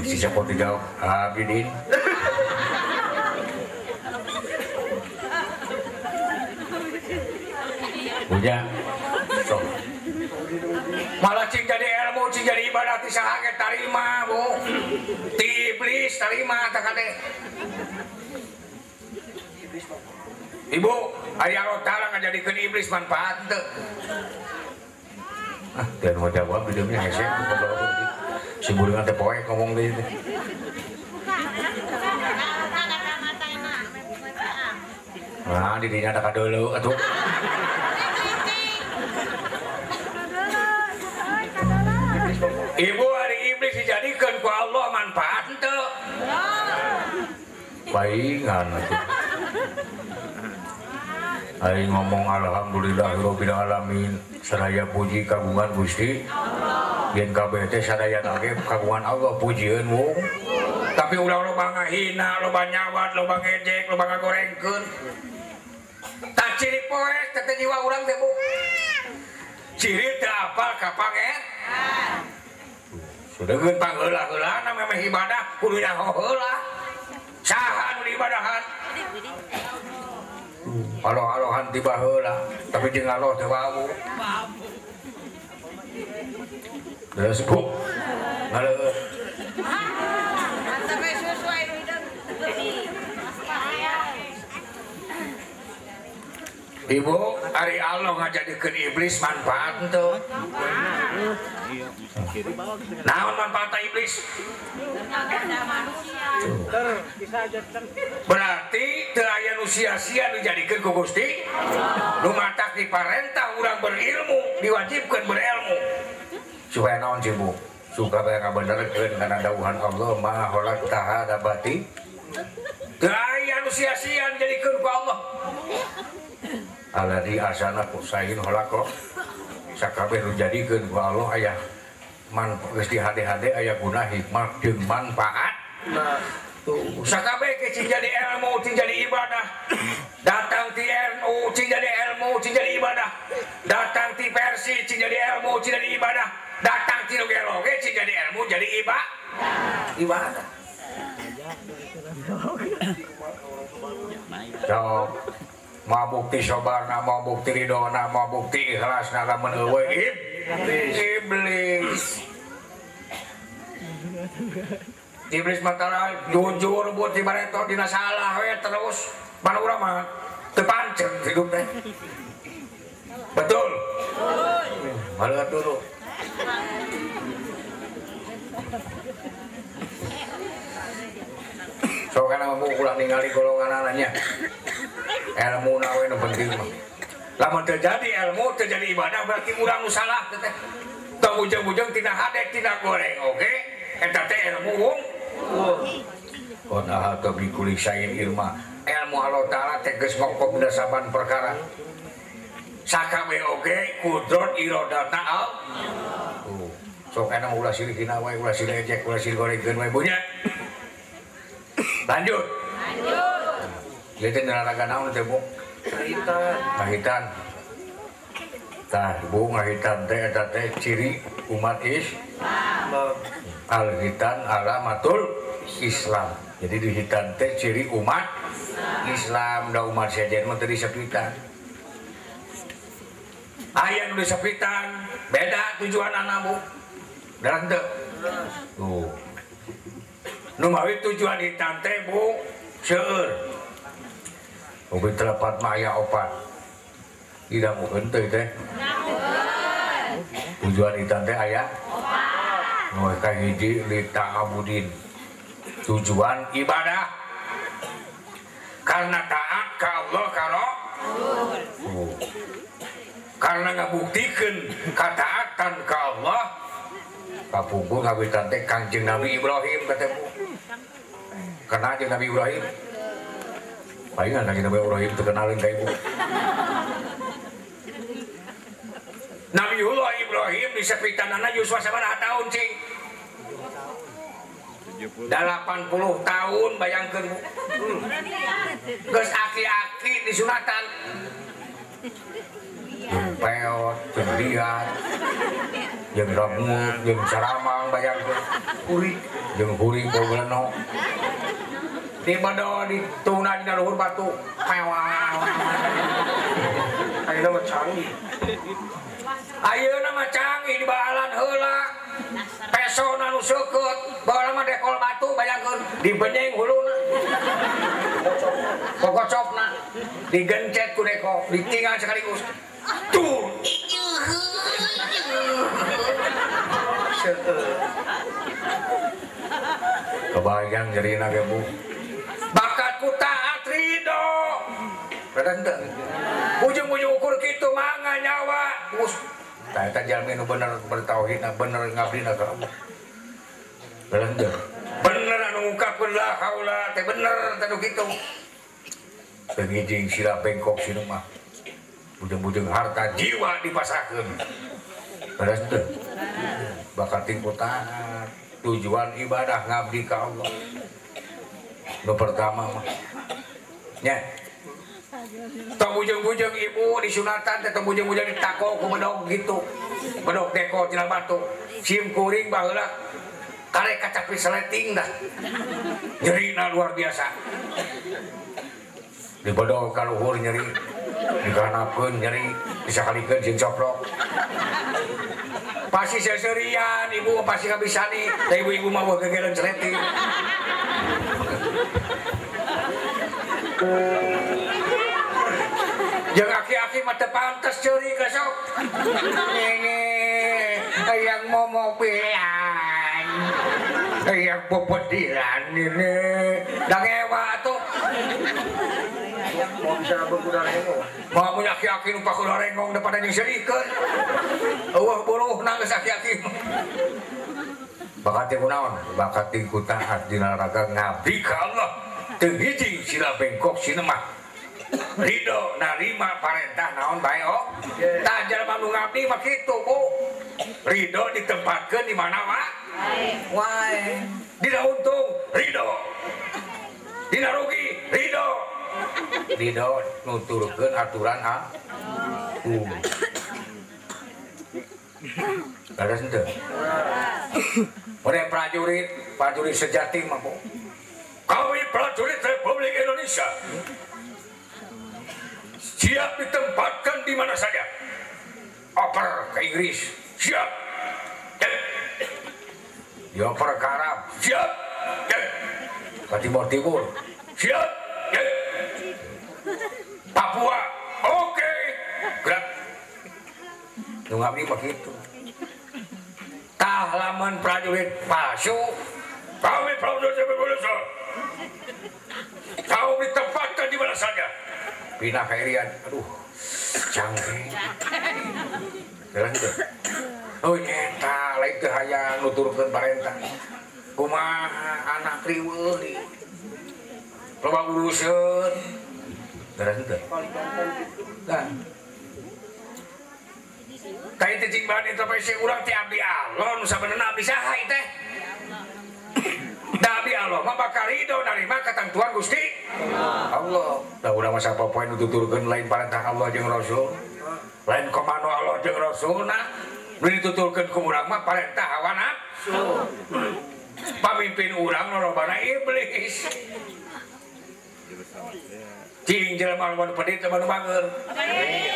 Si cepot dijawab Abidin. Punya. Sok. Malah cing jadi ilmu, cing jadi ibadah ti saha ge tarima, Bu. Ti iblis tarima tah kade. Ibu, aya Allah Taala ngajadikeun iblis manfaat teu? Ah, teu mau jawab di dieu hese goblok. Si buringan teh poek ngomong deui teh. Nah, di dinya ada kadeuleu atuh. Ibu hari iblis dijadikan ku Allah manfaat teu? Paingan atuh. Aing ngomong alhamdulillahirabbil alamin, sadaya puji kagungan Gusti Allah. Yen kabeh teh sadaya ge kagungan Allah pujieun wong. Tapi ulah loba ngahina, loba nyawat, loba ngejek, loba ngagorengkeun. Tah ciri poek teh jiwa urang teh Bu. Ciri teu apal ka pangeran. Sudeungeun pangheula-heulana memeh ibadah kudu nyaho heula. Saha nu diibadahan? Aloh-alohan ti baheula tapi jeung aloh teh wawuh. Terus bu ngaleuh. Ibu, ari Allah ngajadikeun iblis manfaat henteu? Naon manfaatna iblis? Berarti teu aya nu sia-sia nu dijadikeun ku Gusti. Nu matak diparentah urang berilmu, diwajibkeun berilmu. Supaya naon sih Bu? Supaya ngabenerkeun kana dawuhan Allah ma khalaqta hadza bati. Teu aya nu sia-sia dijadikeun ku Allah. Aladi asana kusain holako sakabeh nu jadikeun ku Allah aya man geus di hade-hade aya guna hikmah jeung manfaat. Tuh sakabeh ge cing jadi ilmu cing jadi ibadah. Datang ti NU cing jadi ilmu cing jadi ibadah. Datang ti Persi cing jadi ilmu cing jadi ibadah. Datang ti nu gelo ge cing jadi ilmu jadi ibadah. So mau bukti sobarna, mau bukti ridona, mau bukti ikhlasna lamun eueuh iblis. Iblis mah tara jujur buat di bareto dina salah we terus. Mana urang mah teu pancen hidup teh. Betul? Betul. Dulu. So kana mau ulah ningali golongan ananya. Ilmu nawe nu penting mah. Lamun terjadi ilmu, terjadi ibadah berarti urang nu salah teh. Tong ujung-ujung tina hade tina goreng, oke? Eta teh ilmu wong. Qad ahata bi kulli syai'in ilma. Ilmu Allah Ta'ala teh geus ngokop dina saban perkara. Sakabeh oge kudrat iradatna Allah. Tuh. Sok enak ulah silih hina wae, ulah silih ejek, ulah silih gorengkeun wae bunya. Lanjut. Lanjut. Ieu teh naraga naon teh Bu? Ngahitan. Ngahitan. Tah, Bu ngahitan teh eta teh ciri umat Islam. Al-hitan alamatul Islam. Jadi di hitan teh ciri umat Islam, da umat sejen mah teu disepitan. Aya nu disepitan, beda tujuanana Bu. Bener henteu? Tuh. Nu mawi tujuan hitan teh Bu seueur. Ubi telepat mah aya opat. Tidak mungkin teh teh. Tujuan hitan teh aya opat. Nu kahiji li ta'abudin. Tujuan ibadah. Karena taat ka Allah karo. Oh. Karena ngabuktikeun kataatan ka Allah. Kapungkur ngawitan teh Kangjeng Nabi Ibrahim katemu. Kenal jeung Nabi Ibrahim? Palingan Kangjeng Nabi Ibrahim terkenalin ka ibu. Nabiullah Ibrahim di sepitanana yuswa sabaraha tahun cing? 80 tahun bayangkeun Bu. Geus aki-aki disunatan. Jeung peot, jeung liat, jeung ramut, jeung saramang bayangkeun. Hurik, jeung hurik bogoleno. Di bedo dituna dina luhur batu. Mewah. Ayeuna mah canggih. Ayeuna mah canggih di baalan heula. Pesona nu seukeut, baheula mah dekol batu bayangkeun dibenyeng huluna. Kokocopna digencet ku deko, ditinggal sekaligus. Tuh. Kebayang jerina ge Bu. Bakat ku taat ridho. Rada henteu. Ujung-ujung ukur kitu mangga nyawa. Tah eta jalmi nu bener bertauhid, bener ngabdina ka Allah. Bener henteu. Bener anu ngungkapkeun la haula teh bener teh nu kitu. Teu ngijing sila bengkok sinu mah. Bujeng-bujeng harta jiwa dipasahkeun. Beres teu? Bakat ku taat, tujuan ibadah ngabdi ka Allah. Nu pertama mah. Nya. Tong bujeng-bujeng ibu disunatan teh tong bujeng-bujeng ditako ku bedog gitu. Bedog deko tina batu. Sim kuring baheula karek kacapi seleting dah. Nyerina luar biasa. Di bedog ka luhur nyeri. Dikanapkeun nyeri disakalikeun jeung coplok. Pasti seserian ibu pasti kabisani, da ibu-ibu mah eueuh gegereun celeting. Jeung aki-aki mah teu pantes ceuri ka sok. Ini yang mau mobilan, yang bobodilan ini, da ngewa atuh. Mau bisa berkuda rengong. Mau punya aki-aki nu pakuda rengong daripada jeung seurikeun. Eueuh buruhna geus aki-aki. Bakat teh kunaon? Bakat ti ku taat dina raga ngabdi ka Allah. Teu hiji sila bengkok sinemah. Ridho narima parentah naon bae oh. Tah jalma nu ngabdi mah kitu Bu. Ridho ditempatkeun di mana wa? Wae. Dina untung ridho. Dina rugi ridho. Ridho nuturkeun aturan ah. Leres henteu? Ore prajurit, prajurit sejati mah Bu. Kami prajurit Republik Indonesia siap ditempatkan di mana saja. Oper ke Inggris, siap. Dioper ke Arab, siap. Ke Timur Timur, siap. Papua, oke. Gerak. Nu ngabdi mah kitu. Tah lamun prajurit palsu, kami prajurit Republik Indonesia. Kau ditempatkan di mana saja. Pindah ke Irian, aduh, cangkeng. Jalan gitu. Oh nyeta, lain teu hayang nuturkeun parentah. Kumaha anak riweuh di. Loba uruseun. Jalan gitu. Nah. Tah ieu teh cing bahan introspeksi urang teh abdi Allah nu sabenerna abdi saha ieu teh? Da abdi Allah mah bakal ridho narima katentuan Gusti Allah. Da urang mah sapopoe nu tuturkeun lain parentah Allah jeung Rasul. Lain komando Allah jeung Rasulna. Nu dituturkeun ku urang mah parentah hawa nafsu. Pamimpin urang lolobana iblis. Cing jelema nu pedit loba nu bager.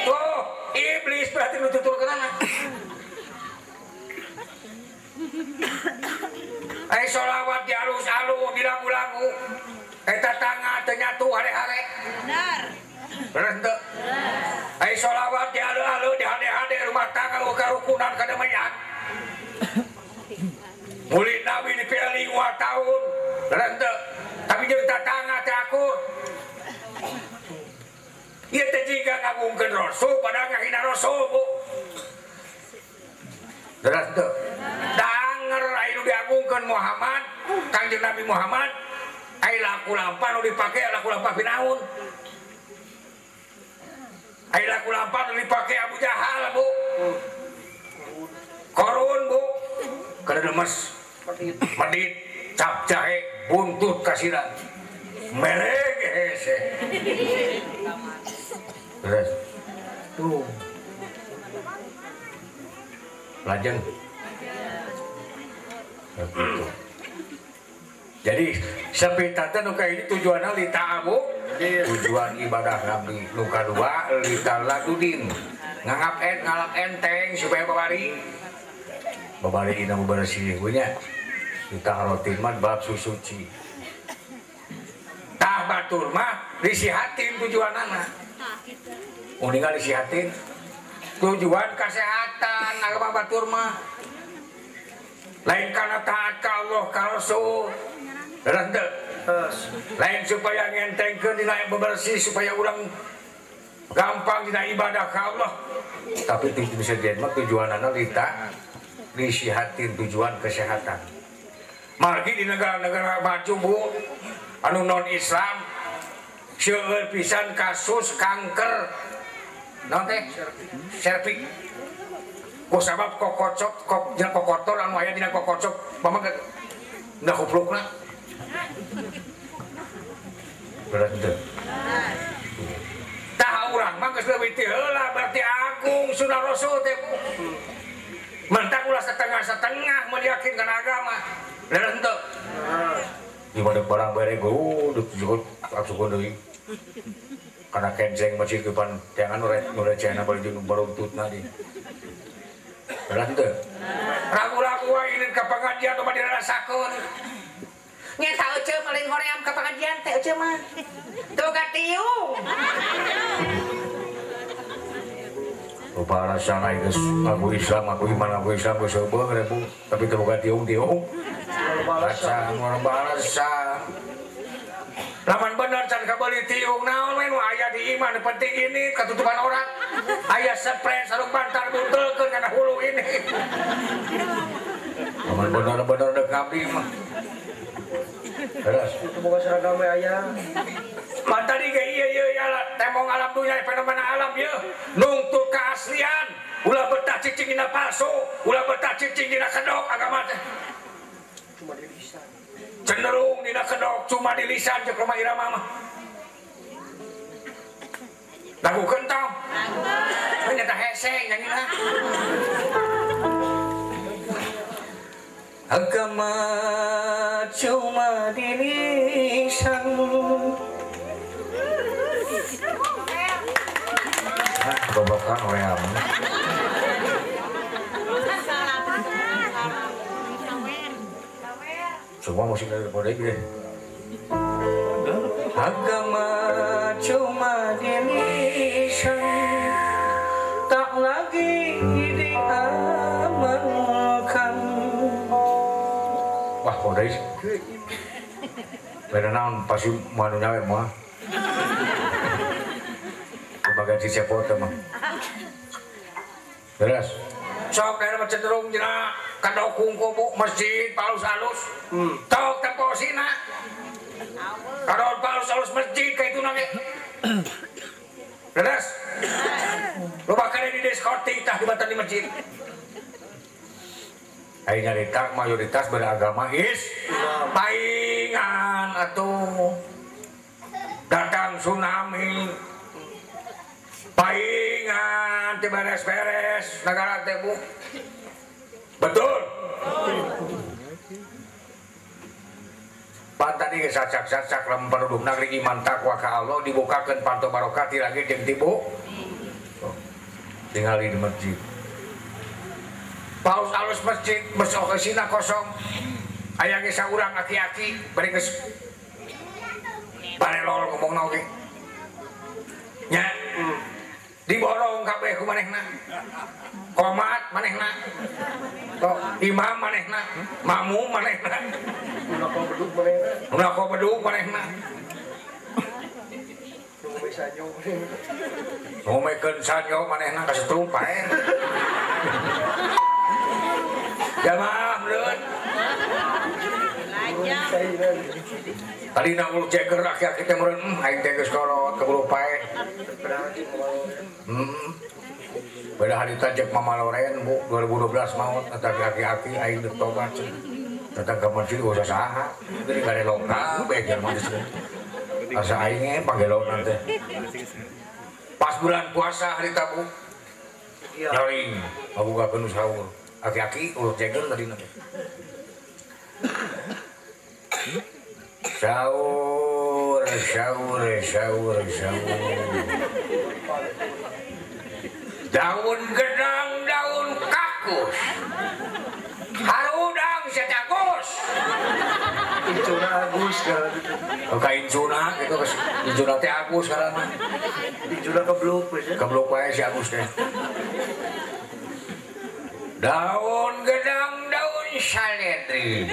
Tuh, iblis berarti nu tuturkeunana. Ai sholawat di alus-alus di lagu-lagu. Eta tangga teu nyatu hare-hare. Benar. Bener henteu? Ai sholawat di alus-alus di hade-hade rumah tangga karukunan kadamaian. Mulid Nabi dipilih 2 tahun. Bener henteu? Tapi jeung tatangga teh akur. Ieu teh jiga ngagungkeun Rasul padahal ngahina Rasul, Bu. Bener henteu? Danger aya nu diagungkeun Muhammad, Kangjeng Nabi Muhammad, aya laku lampah nu dipake laku lampah Firaun. Aya laku lampah nu dipake Abu Jahal, Bu. Korun, Bu. Kada lemes, medit, cap jahe, buntut kasiran. Mereg hese. Terus. Tuh. Lajeng. Begitu. Jadi sepitata nu ini tujuanna li ta'abu, tujuan ibadah ngabdi. Nu kadua li taladudin. Nganggap en ngalap enteng supaya babari. Babari dina bersih nya. Ditarotin mah bab susuci. Tah batur mah disihatin tujuanana. Uningal disihatin tujuan kesehatan agama batur mah. Lain karena taat ka Allah ka Rasul. Lain supaya ngentengkeun dina bebersih supaya urang gampang dina ibadah ka Allah. Tapi itu bisa jadi mah tujuanana lita disihatin tujuan kesehatan. Margi di negara-negara maju Bu, anu non Islam seueur pisan kasus kanker naon teh? Serviks. Ku sabab kokocok kok dina kokotor anu aya dina kokocok pamang da kuplukna. Berat teu? Tah urang mah geus leuwih ti heula berarti agung sunah Rasul teh Bu. Mentak ulah setengah-setengah meyakinkan agama. Bener henteu? Di mana barang bare go, duk asukeun deui. Karena kenceng masjid depan jangan nurecehna bari jeung baruntutna di. Berat teu? Ragu-ragu wae ini ka pengajian loba dirasakeun. Nya ta euceu mah lain hoream ka pengajian teh euceu mah. Teu boga tiung. Loba rasana geus ngaku Islam, ngaku iman, ngaku Islam geus heubeung ribu, tapi teu boga tiung-tiung. Rasa loba alasan. Lamun bener can kabeuli tiung naon we nu aya di imah nu penting ini katutupan orang. Aya spray sarung bantal buntelkeun kana hulu ini. Lamun bener-bener deuk ngabdi mah. Beres. Itu boga seragam we aya. Man tadi ge ieu ieu temong alam dunya fenomena alam ieu nungtut keaslian, ulah betah cicing dina palsu, ulah betah cicing dina kedok agama teh. Cuma di lisan. Cenderung dina kedok cuma di lisan jeung Rhoma Irama mah. Lagu kentang. Ternyata hese nyanyina. Agama cuma di lisan. Ah, gobokan hoream. Semua musik dari kode gue. Agama cuma di lisan, tak lagi diamalkan. Wah, kode beda naon pasti manu nyawer mah. Bagian sisi foto mah. Beres. Sok daerah cenderung dina kadok kungku masjid palus-alus. Tok tempo sina. Kadon palus-alus masjid ka itu nage. Beres. Loba kade di diskotik tah dibatan di masjid. Ai nyarita mayoritas beragama is paingan atuh. Datang tsunami. Paingan teu beres-beres negara teh bu. Betul. Pan tadi geus sacak-sacak lamun penduduk negeri iman takwa ka Allah dibukakeun panto barokah ti langit jeung ti bu. Tingali di masjid. Paus alus masjid mesok sina kosong. Aya ge saurang aki-aki bari geus barelol ngomongna oge. Nya. Diborong kabeh ku manehna. Komat manehna. Tok imam manehna, makmum manehna. Nako bedug manehna. Nako bedug manehna. Ngombe sanyo. Ngombekeun sanyo manehna kasetrum pae. Jamaah meureun. Tadi na ulu ceker aki-aki teh meureun, aing teh geus kolot keburu pae. Beda harita jeung Mama Loren bu 2012 maot eta aki-aki aing deuk tobat. Datang ka masjid usah saha, geuning garelok kabeh jelema teh. Asa aing ge pagelona teh. Pas bulan puasa harita bu. Nyaring ngabukakeun sahur. Aki-aki ulu ceker tadina teh. Sahur, sahur, sahur, sahur. Daun gedang, daun kakus. Harudang secakus. Incuna Agus karena gitu. Oh, ka incuna gitu, incuna teh Agus karena. Incuna kebluk we. Kebluk wae si Agus teh. Daun gedang, daun saledri.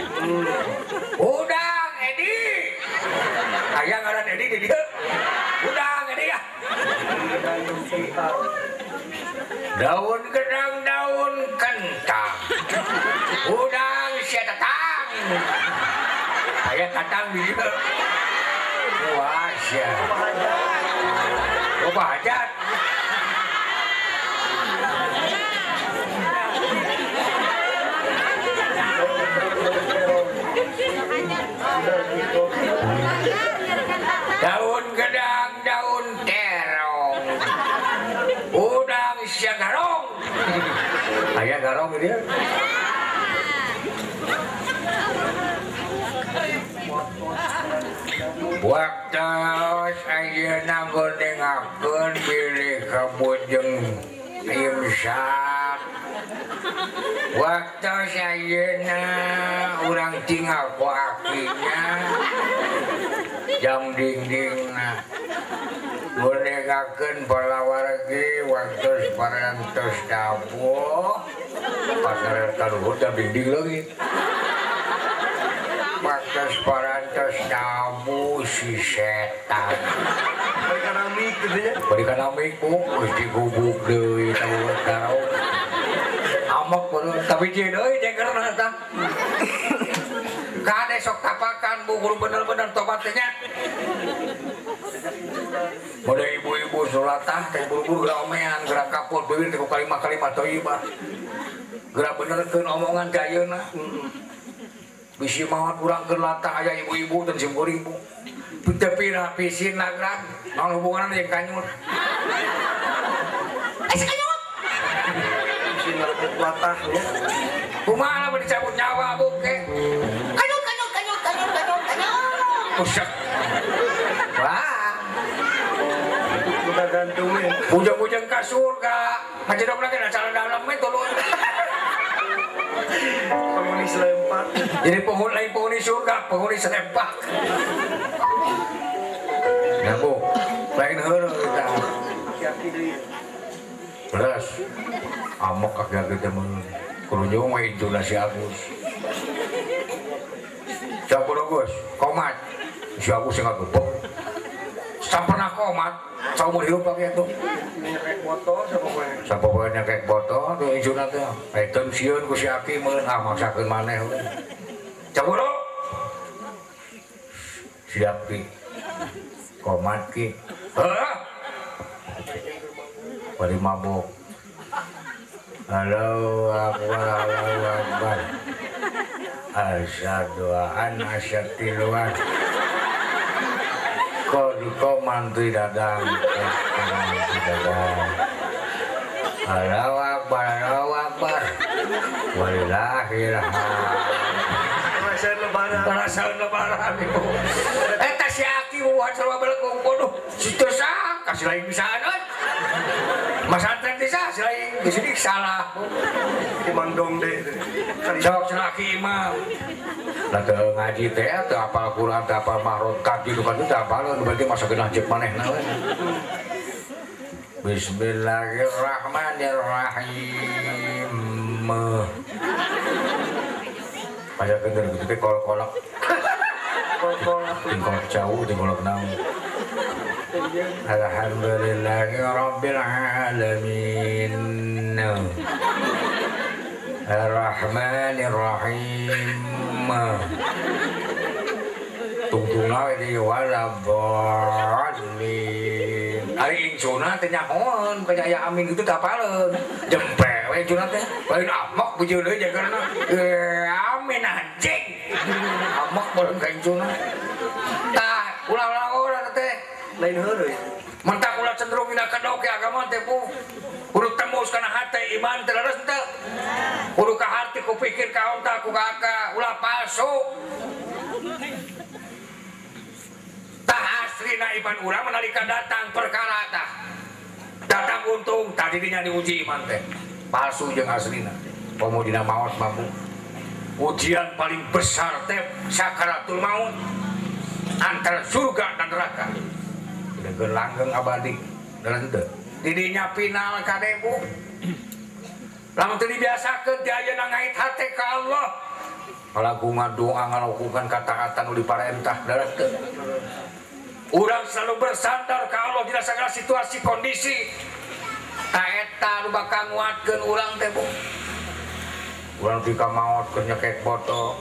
Udang Edi. Aya ngaran Edi di dieu. Udang Edi ya. Daun gedang, daun kentang. Udang sia tatang. Aya tatang di dieu. Wah sia. Loba hajat. Daun gedang, daun terong. Udang sia garong. Aya garong dia. Waktos ayeuna ngeuningakeun bilih kabujeng imsak. Waktos ayeuna urang tinggal ku akinya jam dingdingna. Ngeuningakeun palawargi waktos parantos dabuh pasar kaluhur jam dingding leungit. Waktos parantos dabuh si setan. Bari kana mik bu geus digubuk deui tahu tahu. Amok bener tapi jeung deui jegerna tah. Kade sok tapakan bu kudu bener-bener tobat teh nya. Mode ibu-ibu sholatah teh buru-buru geura omean geura kapur beuwir teh ku kalimat-kalimat thayyibah. Geura benerkeun omongan teh ayeuna. Bisi maot urang keur latah aya ibu-ibu teh sim kuring bu. Teu pira pisin nagrak naon hubunganna jeung kanyut. Eh si kanyut. Pisin nagrak latah lu. Kumaha lamun dicabut nyawa bu ke? Kanyut kanyut kanyut kanyut kanyut kanyut. Usek. Wah. Udah gantungin. Bujang-bujang ka surga. Ngajedog lagi acara dalam we tuluy. Penghuni selempak. Jadi penghuni lain penghuni surga, penghuni selempak. Ya bu, lain heureuh kita. Aki-aki deui. Beres. Amok aki-aki teh mun kurunjung we incuna si Agus. Siapa Agus? Komat. Si Agus yang ngagebok. Sampernah komat, saumur hidup pakai itu. Nyekek botol siapa poe? Siapa poe nyekek botol tuh incuna teh. Eta sieun ku si Aki meureun ah maksakeun maneh we. Caburo. Siap ki. Komat ki. Heuh. Bari mabok. Allahu akbar, Allahu akbar. Asyhadu an asyatiluan. Kau mantri dadang, mantri dadang. Allahu akbar, Allahu akbar. Walillahilhamd. Perasaan lebaran. Perasaan lebaran ibu. Eta si Aki buat sarua belekung bodoh. Situ sah, kasih lain bisaan euy. Masantren teh sah, si lain di sini salah. Di Mandong deh. Sok si imam. Lah teu ngaji teh teu apal Quran, teu apal mahrot kaji nu kan teu apaleun berarti masa genah ceuk manehna we. Bismillahirrahmanirrahim. Pajakeun dari kitu teh kolak-kolak. Kolak-kolak. Tingkolak jauh, tingkolak naon. Alhamdulillahi rabbil alamin. Ar-Rahmanir-Rahim. Tungtungna we di waladhdallin. Ari incuna teh nyahoeun ka aya amin kitu teh apaleun. Jempe we incuna teh. Lain amok bujieun deui jagarna. Amin anjing. Amok beureun ka incuna. Tah, ulah-ulah urang teh. Lain heureuy. Mentak ulah cenderung dina kedok ke agama teh bu. Kudu tembus kana hate iman teh leres teu. Kudu ka hati ku pikir ka onta ku ka ulah palsu. Tah aslina iman urang menalika datang perkara tah. Datang untung tadi dinya diuji iman teh. Palsu jeung aslina. Komo dina maot mah bu. Ujian paling besar teh sakaratul maut antara surga dan neraka. Dengan langgeng abadi dalam itu didinya final kade bu lamun teu dibiasakeun di ayeuna ngait hate ka Allah ngalakukan doa ngalakukan kata-kata nu diparentah dalam teu urang selalu bersandar ka Allah dina segala situasi kondisi ta eta nu bakal nguatkeun urang teh bu urang tika maot keur nyekek botol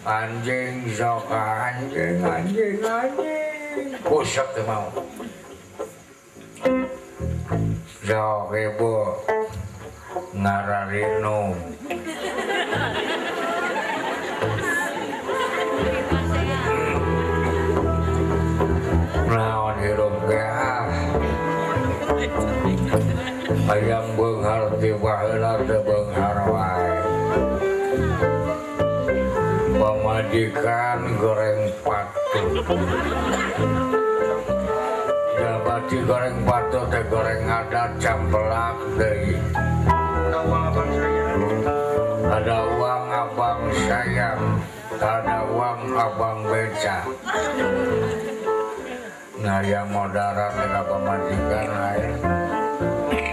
anjing sok anjing anjing anjing pusat teh mau sok ibu ngararinum naon hirup ge ah hayang beunghar ti baheula teu beunghar wae. Pamajikan goreng patu. Jabati goreng patu teh goreng adat campelak deui. Ada uang abang sayang, ada uang abang beca. Nah yang modaran dengan pamajikan lain.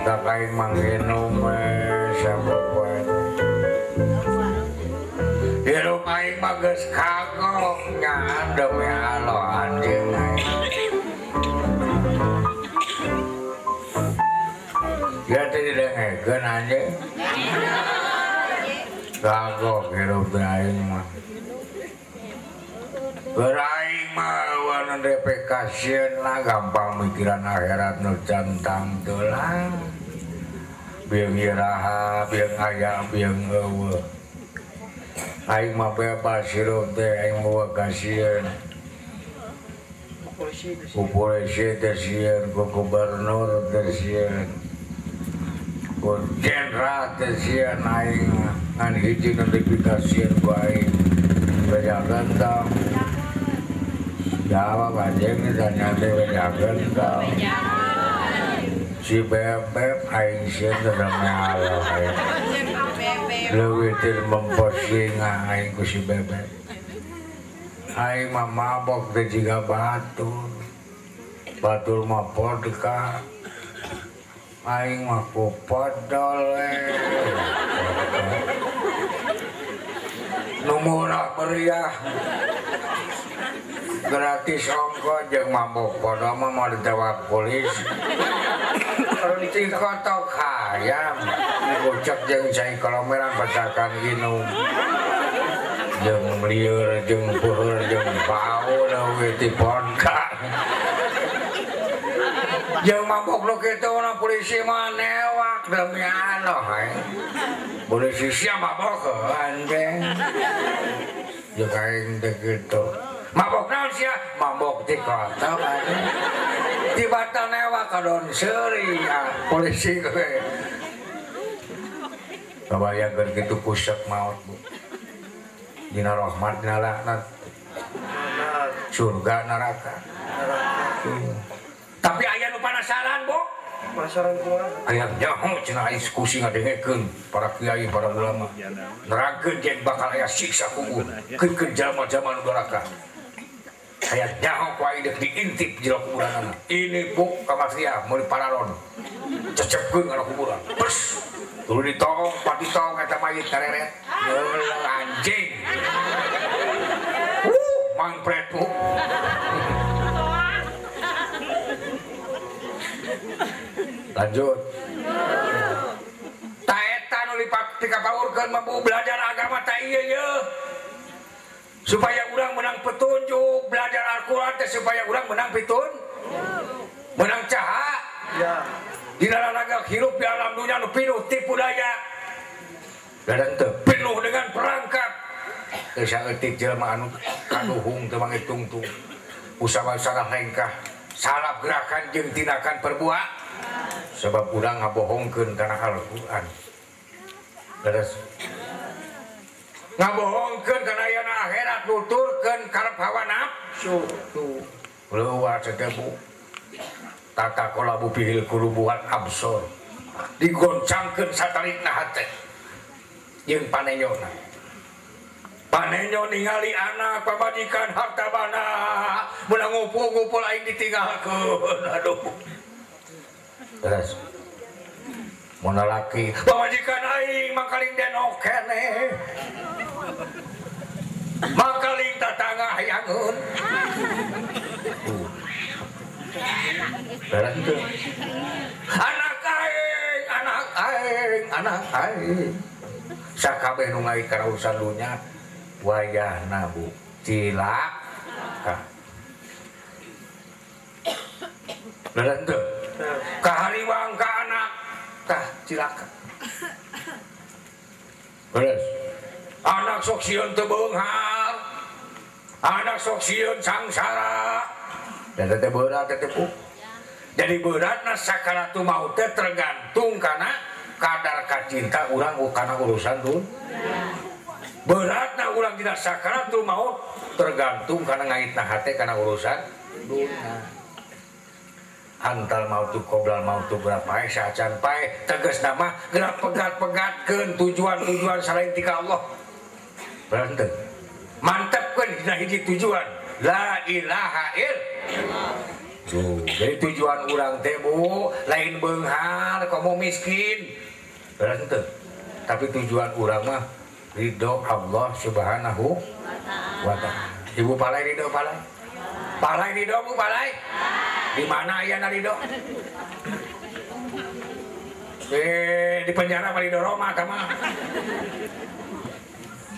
Tak aing mangginum siapa poe. Hirup aing mah geus kagok nya demi Allah anjing aing. Ya teh didengekeun anjing. Kagok hirup aing mah. Aing mah anu DP kasieun lah gampang mikiran akhirat nu cantang teu lah. Bieu iraha, bieu aya, bieu eueuh. Aing mah bebas hirup teh aing mah kasieun. Ku polisi teh sieun, ku gubernur teh sieun. Ku jenderal teh sieun aing mah. Ngan hiji nu dipikasieun ku aing. Bejakeun tong. Jawab anjing ditanya teh bejakeun tong. Si bebek aing sieun teh demi Allah aing. Leuwih teu memposing aing ku si bebek. Aing mah mabok teh jiga batur. Batur mah vodka. Aing mah ku podol nu murah meriah. Gratis ongko jeung mabok podol mah moal ditewak polisi. Ti kotok hayam dibocek jeung cai kolomeran petakan inum. Jeung lieur jeung peuheur jeung bau leuwih ti vodka. Jeung mabok nu kitu na polisi mah newak demi Allah aing. Polisi sia mabok anjing. Jeung aing teh kitu. Mabok naon sia? Mabok ti kotok anjing. Ti batal newak kadon seuri polisi ge. Kabayangkeun kitu kusek maot bu. Dina rahmat dina laknat. Surga neraka. Tapi aya nu panasaran, Bu. Penasaran kumaha? Aya nyaho cenah diskusi ngadengekeun para kiai, para ulama. Nerangkeun jeung bakal aya siksa kubur. Keun jalma-jalma nu doraka. Aya nyaho ku aing deuk diintip jero kuburanana. Ini Bu kamasria meuli paralon. Cecepkeun kana kuburan. Pers. Tuluy ditong, patitong eta mayit kareret. Leuleung anjing. Mangpret Bu. Lanjut. Ta eta nu dikapaurkeun mah Bu belajar agama ta ieu ye. Supaya urang menang petunjuk, belajar Al-Qur'an teh supaya urang menang pitun. Menang caha. Ya. Dina lalaga hirup di alam dunia nu pinuh tipu daya. Dan teu penuh dengan perangkap. Teu saeutik jelema anu kaduhung teu mangitungtung. Usaha salah lengkah, salah gerakan jeung tindakan perbuat. Sebab urang ngabohongkeun kana Al-Qur'an. Terus ngabohongkeun kana ayana akhirat nuturkeun karep hawa nafsu. Leuwat teh Bu. Tata kolabu pihil kulubuhan absor. Digoncangkeun satarikna hate. Jeung panenyona. Panenyo ningali anak pamajikan harta bana meunang ngumpul-ngumpul aing ditinggalkeun. Aduh. Terus mun lalaki pamajikan aing mangkaling denok keneh. Mangkaling tatangga hayangeun. Beres teu? Anak aing, anak aing, anak aing. Sakabeh nu ngait kana urusan dunya wayahna Bu cilaka. Beres teu? Kahariwang ka anak tah cilaka. Beres. Anak sok sieun teu beunghar. Anak sok sieun sangsara. Dan teh berat teh Bu. Jadi beratna sakaratul maut teh tergantung kana kadar kacinta urang kana urusan dunya. Beratna urang dina sakaratul maut tergantung kana ngaitna hate kana urusan dunya. Antal mautu qoblal mautu geura paeh saacan paeh tegasna mah geura pegat-pegatkeun tujuan-tujuan selain ti ka Allah. Berat henteu? Mantepkeun dina hiji tujuan la ilaha illallah. Tuh, jadi tujuan urang teh Bu lain beunghar komo miskin. Berat henteu? Tapi tujuan urang mah ridho Allah Subhanahu wa ta'ala. Ibu palai ridho palai? Palai ridho Bu palai? Di mana ayana ridho? Di penjara mah ridho Roma tah mah.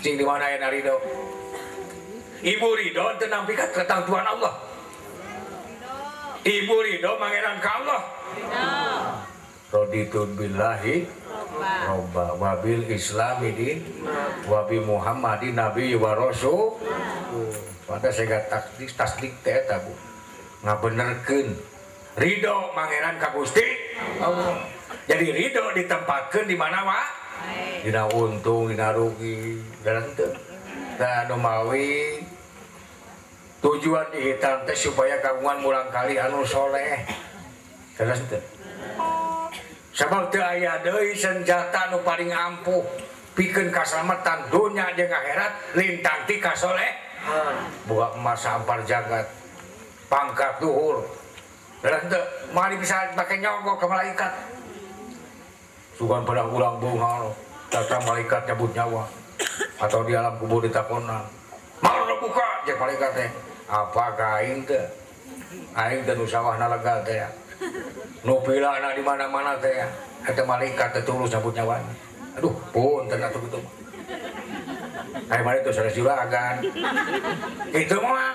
Cing di mana ayana ridho? Ibu ridho teu nampi ka ketentuan Allah. Ibu ridho mangeran ka Allah. Raditu billahi robba wabil islami din wabi Muhammadin nabi wa rasul. Pada sega tasdik tasdik teh eta Bu. Ngabenerkeun ridho mangeran ka Gusti Allah. Jadi ridho ditempatkeun di mana wa? Dina untung, dina rugi, dalam teu. Tah anu mawi tujuan dihitan teh supaya kagungan murang kali anu soleh. Jelas teu? Sabab teu aya deui senjata anu paling ampuh pikeun kaslametan dunya jeung akhirat lintang ti kasoleh. Buka emas sampar jagat pangkat luhur. Jelas teu? Mari bisa pake nyogok ke malaikat. Sugan pada ulang bunga datang malaikat nyabut nyawa atau di alam kubur ditakonan. Mau buka jeung malaikat teh. Apakah aing teh? Aing teh nu sawahna legal teh. Nu pilana di mana-mana teh. Eta malaikat teh tulus nyabut nyawana. Aduh, punten atuh kitu mah. Ai mah itu sanes juragan. Kitu mah.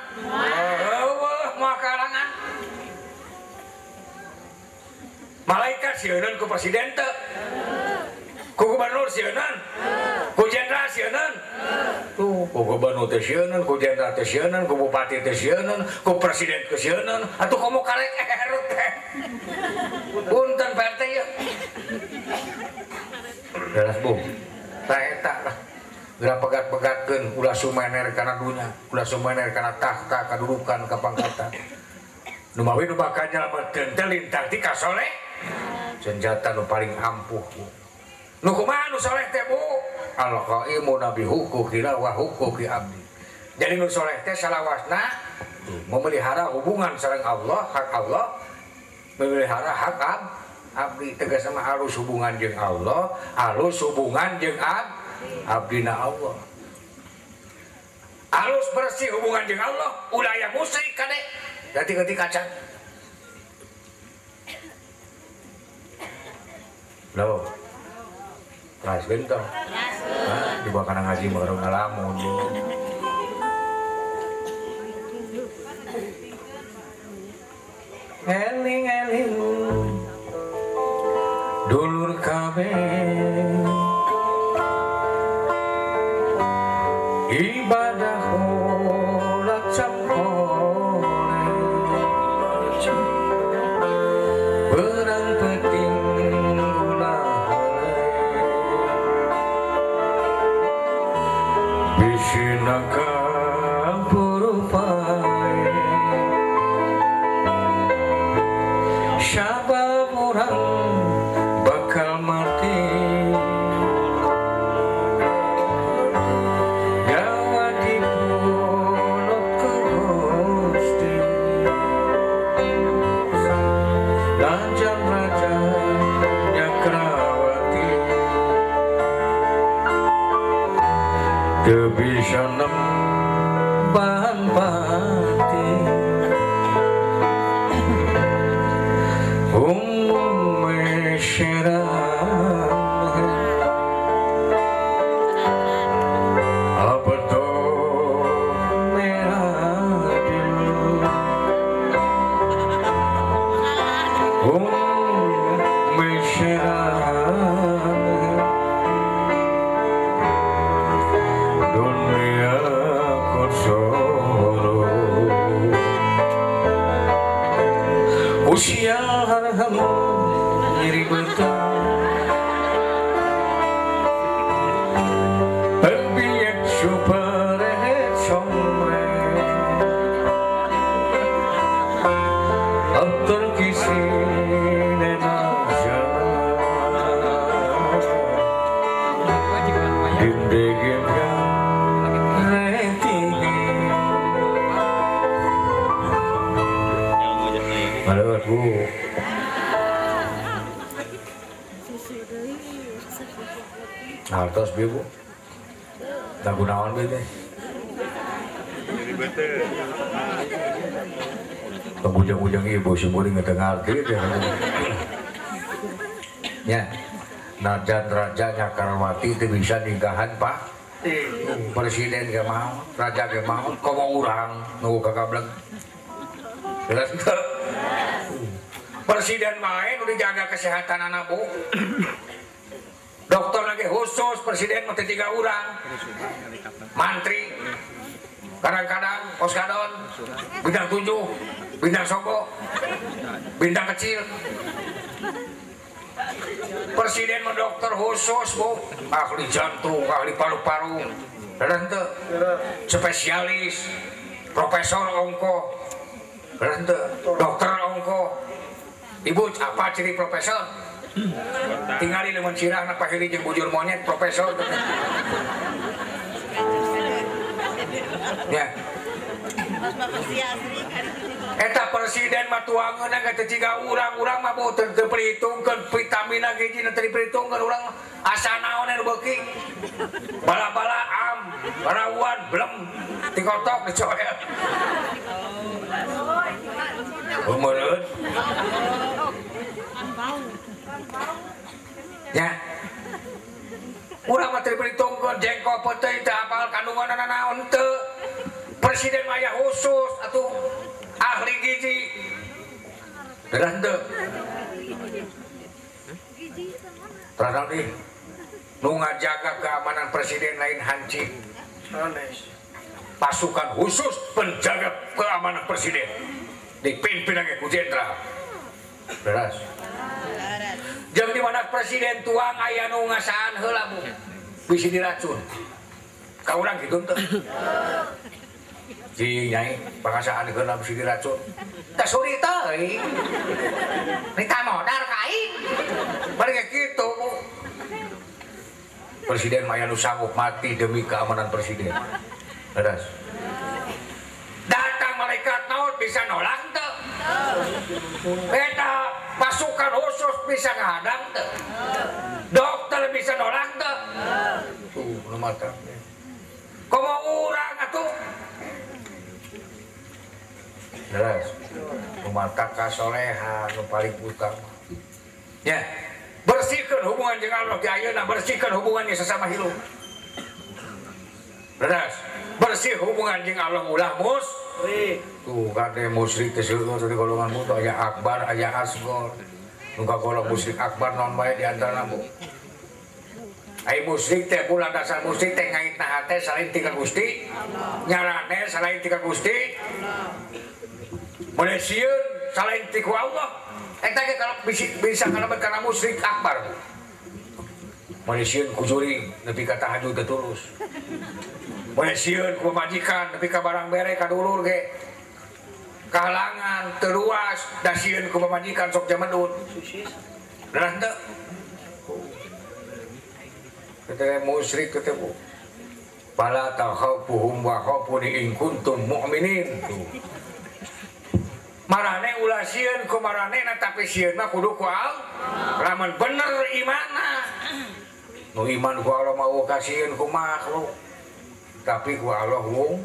Eueuh moal kalangan. Malaikat sieuneun ku presiden teu? Ku gubernur sieuneun? Ku jenderal sieuneun? Tuh, ku gubernur teu sieuneun, ku jenderal teu sieuneun, ku bupati teu sieuneun, ku presiden teu sieuneun, atuh komo karek erut teh. Punten Pak RT ieu. Jelas Bu. Tah eta lah. Geura pegat-pegatkeun ulah sumener kana dunya, ulah sumener kana tahta, kadudukan, kapangkatan. Nu mawi nu bakal nyalametkeun teh lintang ti kasoleh. Senjata nu paling ampuh Bu. Nu kumaha nu soleh teh Bu? Al-qaimu nabi huquqila wa huquqi abdi. Jadi nu soleh teh salawasna memelihara hubungan sareng Allah, hak Allah, memelihara hak abdi. Tegasna mah alus hubungan jeung Allah, alus hubungan jeung abdina Allah. Alus bersih hubungan jeung Allah, ulah aya musyrik kade. Gati-gati kaca. Loh. Kelas bentong. Hah, dibawa kana ngaji mah ngalamun. Eling-eling dulur kabeh ibadah ulah campole berang penting ulah hole bisina Maleueut Bu. Hartos bieu Bu. Da gunaon bieu teh? Ujung-ujung ibu sumuri teu ngarti teh. Nya. Najan raja Nyakarwati teu bisa nikahan Pak. Presiden ge mau, raja ge mau, komo urang nu kagableg. Jelas teu? Presiden main udah jaga kesehatan anak Bu. Dokter lagi khusus presiden mah teu tiga urang. Mantri kadang-kadang oskadon bintang 7, bintang sogo, bintang kecil. Presiden mah dokter khusus Bu, ahli jantung, ahli paru-paru, teu spesialis, profesor ongko, teu dokter ongko. Ibu apa ciri profesor? Tinggali leungeun sirahna pahili jeung bujur monyet profesor. Ya. Eta presiden mah tuangeunna ge teu ciga urang-urang mah bu teu diperhitungkeun vitamina gizi teu diperhitungkeun urang asa naon nu beuki. Bala-bala am, barawan blem tikotok dicoel. Meureun. Ya. Urang mah teu diperhitungkeun jengkol peuteuy teu apal kandunganna naon teu. Presiden mah aya khusus atuh ahli gizi. Bener teu? Terus nih, nu ngajaga keamanan presiden lain hanci. Pasukan khusus penjaga keamanan presiden dipimpin lagi ku jenderal. Beres. Jeung di mana presiden tuang aya nu ngasaan heula Bu. Bisi diracun. Ka urang kitu teu. Cing nyai pangasaan heula bisi diracun. Tah suri teuing. Nita modar ka aing. Bari kitu Bu. Presiden mah aya nu sanggup mati demi keamanan presiden. Beres. Datang malaikat maut bisa nolak teu? Eta pasukan khusus bisa ngahadang teu? Dokter bisa nolak teu? Tuh, nu mata. Komo urang atuh. Jelas. Nu mata kasolehan nu paling utama. Ya. Bersihkan hubungan jeung Allah di ayeuna, bersihkan hubungannya sesama hirup. Beres. Bersih hubungan jeung Allah ulah musyrik. Tuh kade musyrik teh seueur di golongan muda aya akbar, aya asgor. Nu kagolong musyrik akbar naon wae di antarana Bu. Ai musyrik teh pula dasar musyrik teh ngaitna hate salain ti ka Gusti, nyarane salain ti ka Gusti. Boleh sieun salain ti ku Allah. Eta ge kalau bisa kalebet kana musyrik akbar Bu. Boleh sieun ku juring nepi ka tahajud teu tulus. Boleh sieun ku pamajikan nepi ka barang bere ka dulur ge. Kahalangan teu luas da sieun ku pamajikan sok jamedun. Bener teu? Kita musyrik teh Bu. Fala takhafuhum wa khafuni in kuntum mu'minin. Marane ulah sieun ku maranehna tapi sieun mah kudu ku Allah. Lamun bener imanna. Nu iman ku Allah mah kasieun ku makhluk. Tapi ku Allah wong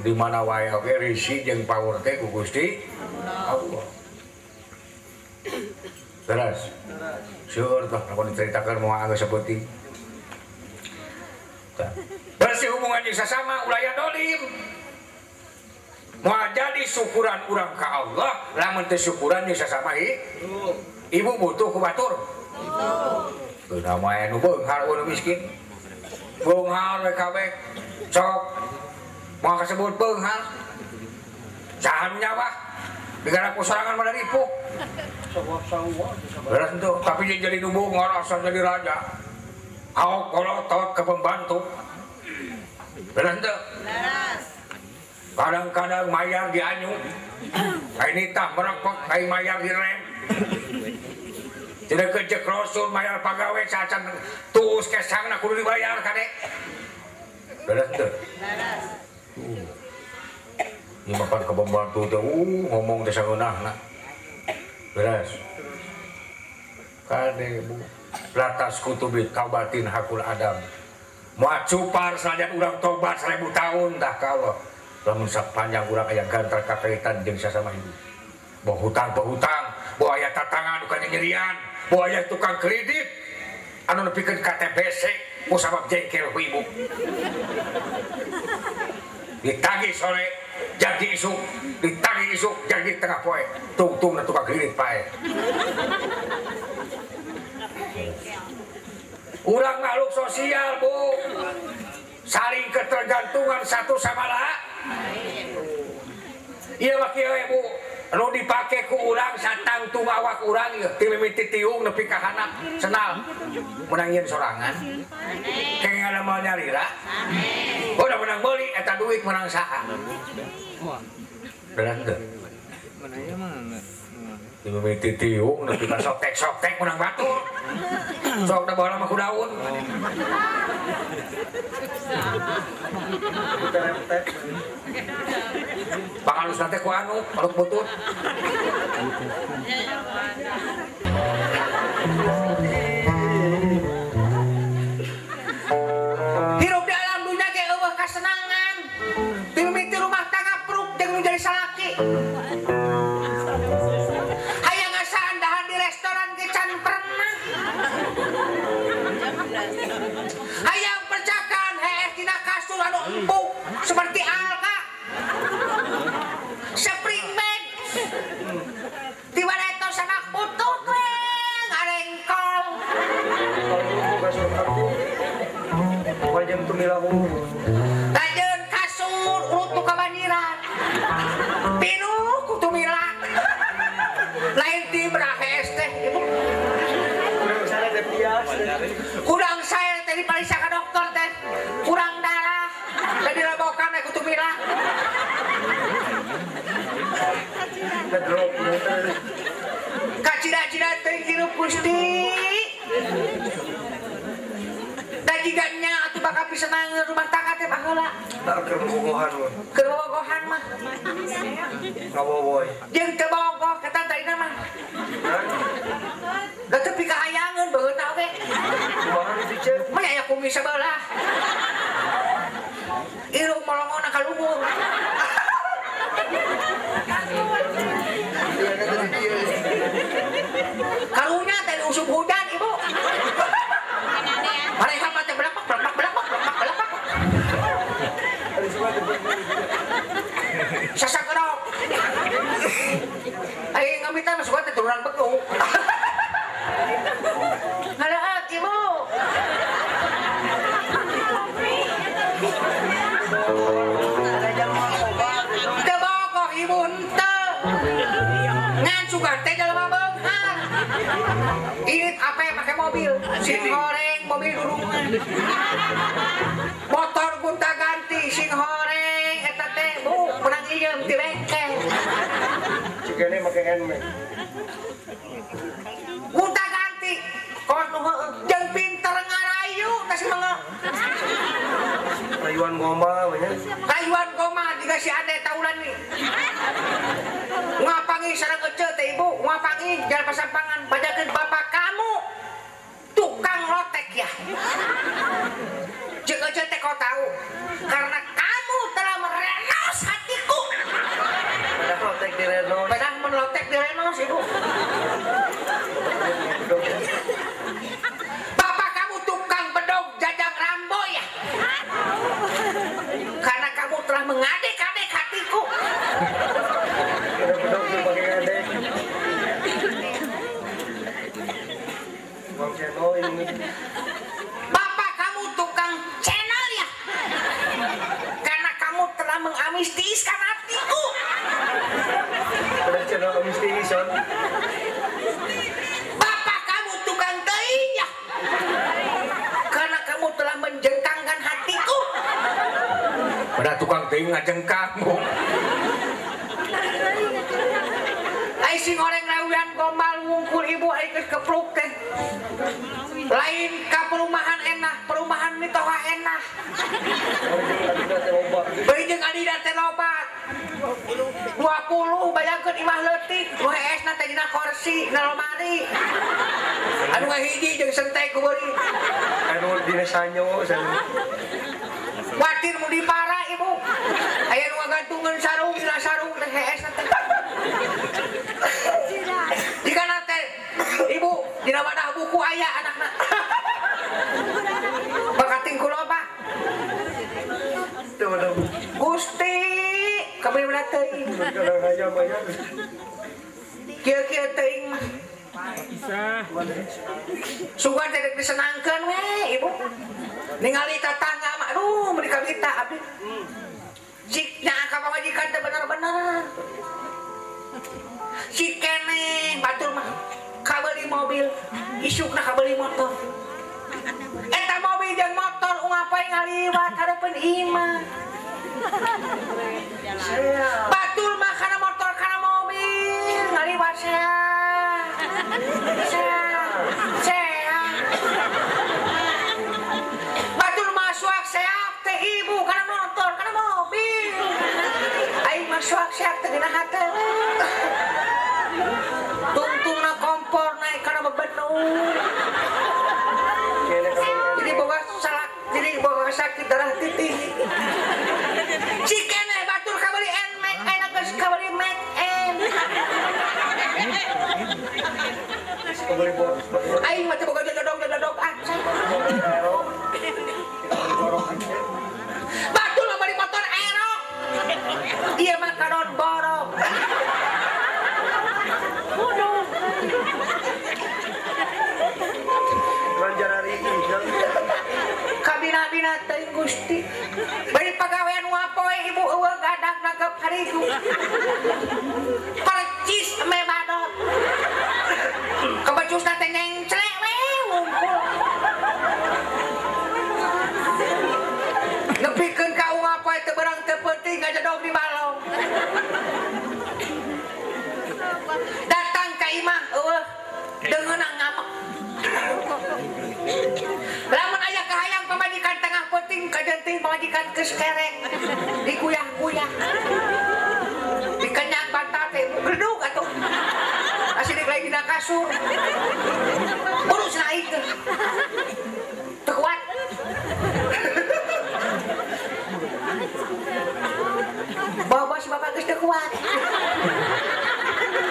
di mana wae oge risi jeung power teh ku Gusti Allah. Terus seueur tah lamun diceritakeun moal geus saeutik. Bersih hubungan jeung sasama ulah aya dolim. Moal jadi syukuran urang ka Allah lamun teu syukuran jeung sasama ibu butuh ku batur. Teu namanya nu beunghar nu miskin. Beunghar we kabeh sok moal kasebut beunghar. Saha nu nyawah digarap ku sorangan mah ripuh. Beres henteu tapi dia jadi nu beunghar asal jadi raja. Aok kolotot ke pembantu. Beres henteu? Beres. Kadang-kadang mayar dianyu. Ai nitah merepek ai mayar direm. Tidak kejek rasul mayar pagawe sacan tuus kesangna kudu dibayar kade. Beres teu? Beres. Ieu mah pan ka pembantu teh ngomong teh sangeunahna. Beres. Kade Bu. Latas kutubi taubatin hakul adam. Moal cupar sanajan urang tobat 1000 tahun tah ka Allah. Lamun sapanjang urang aya gantar kakaitan jeung sasama hidup. Boh hutang, boh aya tatangan nu kanyerian, boh aya tukang kredit anu nepikeun ka TBC ku sabab jengkel ku ibu. Ditagih sore, jadi isuk, ditagih isuk, jadi tengah poe. Tungtung na tukang kredit pae. Urang makhluk sosial, Bu. Saling ketergantungan satu sama lain. Ieu mah kieu we, Bu. Anu dipake ku urang satangtung awak urang ieu ti mimiti tiung nepi ka handap senal. Menang yeun sorangan. Kenging moal nyalira. Oh, da menang meuli eta duit menang saha. Bener teu? Ti mimiti tiung nepi ka soktek-soktek menang batur. Sok da baheula mah ku daun. Pangalusna teh ku anu, aluk butut. Hirup di alam dunia ge eueuh kasenangan. Ti mimiti rumah tangga pruk jeung nu jadi salaki. Hayang ngasaan dahan di restoran ge can pernah. Hayang percakan hees dina kasur anu empuk seperti alga. Spring bed. Tiba eta sanak putut we ngarengkol. Wajam tumilahu. Kajeun kasur urut nu kabanjiran. Pinuh ku tumila. Lain tibra hees teh ibu. Kurang saya teh dipariksa ka dokter teh. Kurang darah. Teh dilebokan ku tumila. Kacida-cida teh hirup Gusti. Da jiga nya atuh bakal pisenangeun rumah tangga teh baheula. Da keur bobogohan mah. Keur bobogohan mah. Ngawowoy. Jeung teu bogoh kata tadina mah. Da teu pikahayangeun beungeutna oge. Kumaha kitu Ceu? Mah aya kumis sabelah. Irung molongona ka luhur. Karunya teh usum hujan ibu. Mereka mah teh belapak belapak belapak belapak belapak. Sasakerok. Ai ngamitan mah suka teh turunan beku. Ngalaat ibu. Teu bogoh ibu henteu. Ngan sugan teh jelema beunghar. Init apa make mobil, sing horeng mobil durungan. Motor gonta ganti sing horeng eta teh Bu menang ieu ti bengkel. Cigane make Nmax. Gonta ganti kos nu heueuh jeung pinter ngarayu teh si mangga. Rayuan gombal nya. Rayuan gombal jiga si Ade taulan nih. Ngapangi sareng ece teh ibu, ngapangi jalan pasampangan bajakeun bapak kamu tukang lotek ya. Jeung ece teh kau tahu karena kamu telah merenos hatiku. Pedah lotek di renos. Pedah melotek di renos ibu. Bapak kamu tukang bedog jajang rambo ya. Karena kamu telah mengadek-adek hatiku. Bapak kamu tukang channel ya. Karena kamu telah mengamistiskan hatiku. Bapak kamu tukang teuing ya. Karena kamu telah menjengkangkan hatiku. Pada tukang teuing ngajengkang. Ai sing goreng rawian gombal wungkul ibu ai geus kepruk teh. Lain ka perumahan enak, perumahan mitoha enak. Bari jeung adina teh loba. 20 bayangkeun imah leutik nu heesna teh dina kursi na lomari. Anu ngahiji jeung sentek ku beuri. Anu dina sanyo sanyo. Watir mu dipara ibu. Aya nu ngagantungeun sarung dina sarung teh heesna teh. Jika teh ibu dina wadah buku aya anakna. Bakating ku loba. Teu wadah buku. Gusti kabeh teuing. Kieu-kieu teuing mah. Sugan teh rek disenangkeun we ibu. Ningali tatangga mah aduh meuni kabita abdi. Cik nya ka pamajikan teh bener-bener. Si keneh batur mah kabeuli mobil, isukna kabeuli motor. Eta mobil jeung motor ungapai ngaliwat hareupeun imah. Batur mah kana motor kana mobil ngaliwat sea. Sea. Sea. Batur mah suak seak teh ibu kana motor kana mobil. Aing mah suak seak teh dina hate. Tungtungna kompor naik kana bebenung. Jadi boga salak, jadi boga sakit darah titih. Cikene batur kabeli Nmax, enak geus kabeli Max M. Aing mah teu boga dodog-dodog acan. Batur mah beli motor Aerox. Ieu mah kadon borok. Kabina-bina teuing Gusti. Bari pagawean wapoe ibu eueuh gadak nagep harigu. Percis me badot. Kebecusna teh nyengclek we wungkul. Nepikeun ka ungapoe teu beurang teu peuting ngajedog di balong. Datang ka imah eueuh deungeunna ngamek. Lamun aya kahayang pamajikan tengah peuting kajenting pamajikan geus kerek dikuyah-kuyah dikenyak bantal teh gledug atuh asidik lagi dina kasur buru cenah aing teh teu kuat bawa si bapak geus teu kuat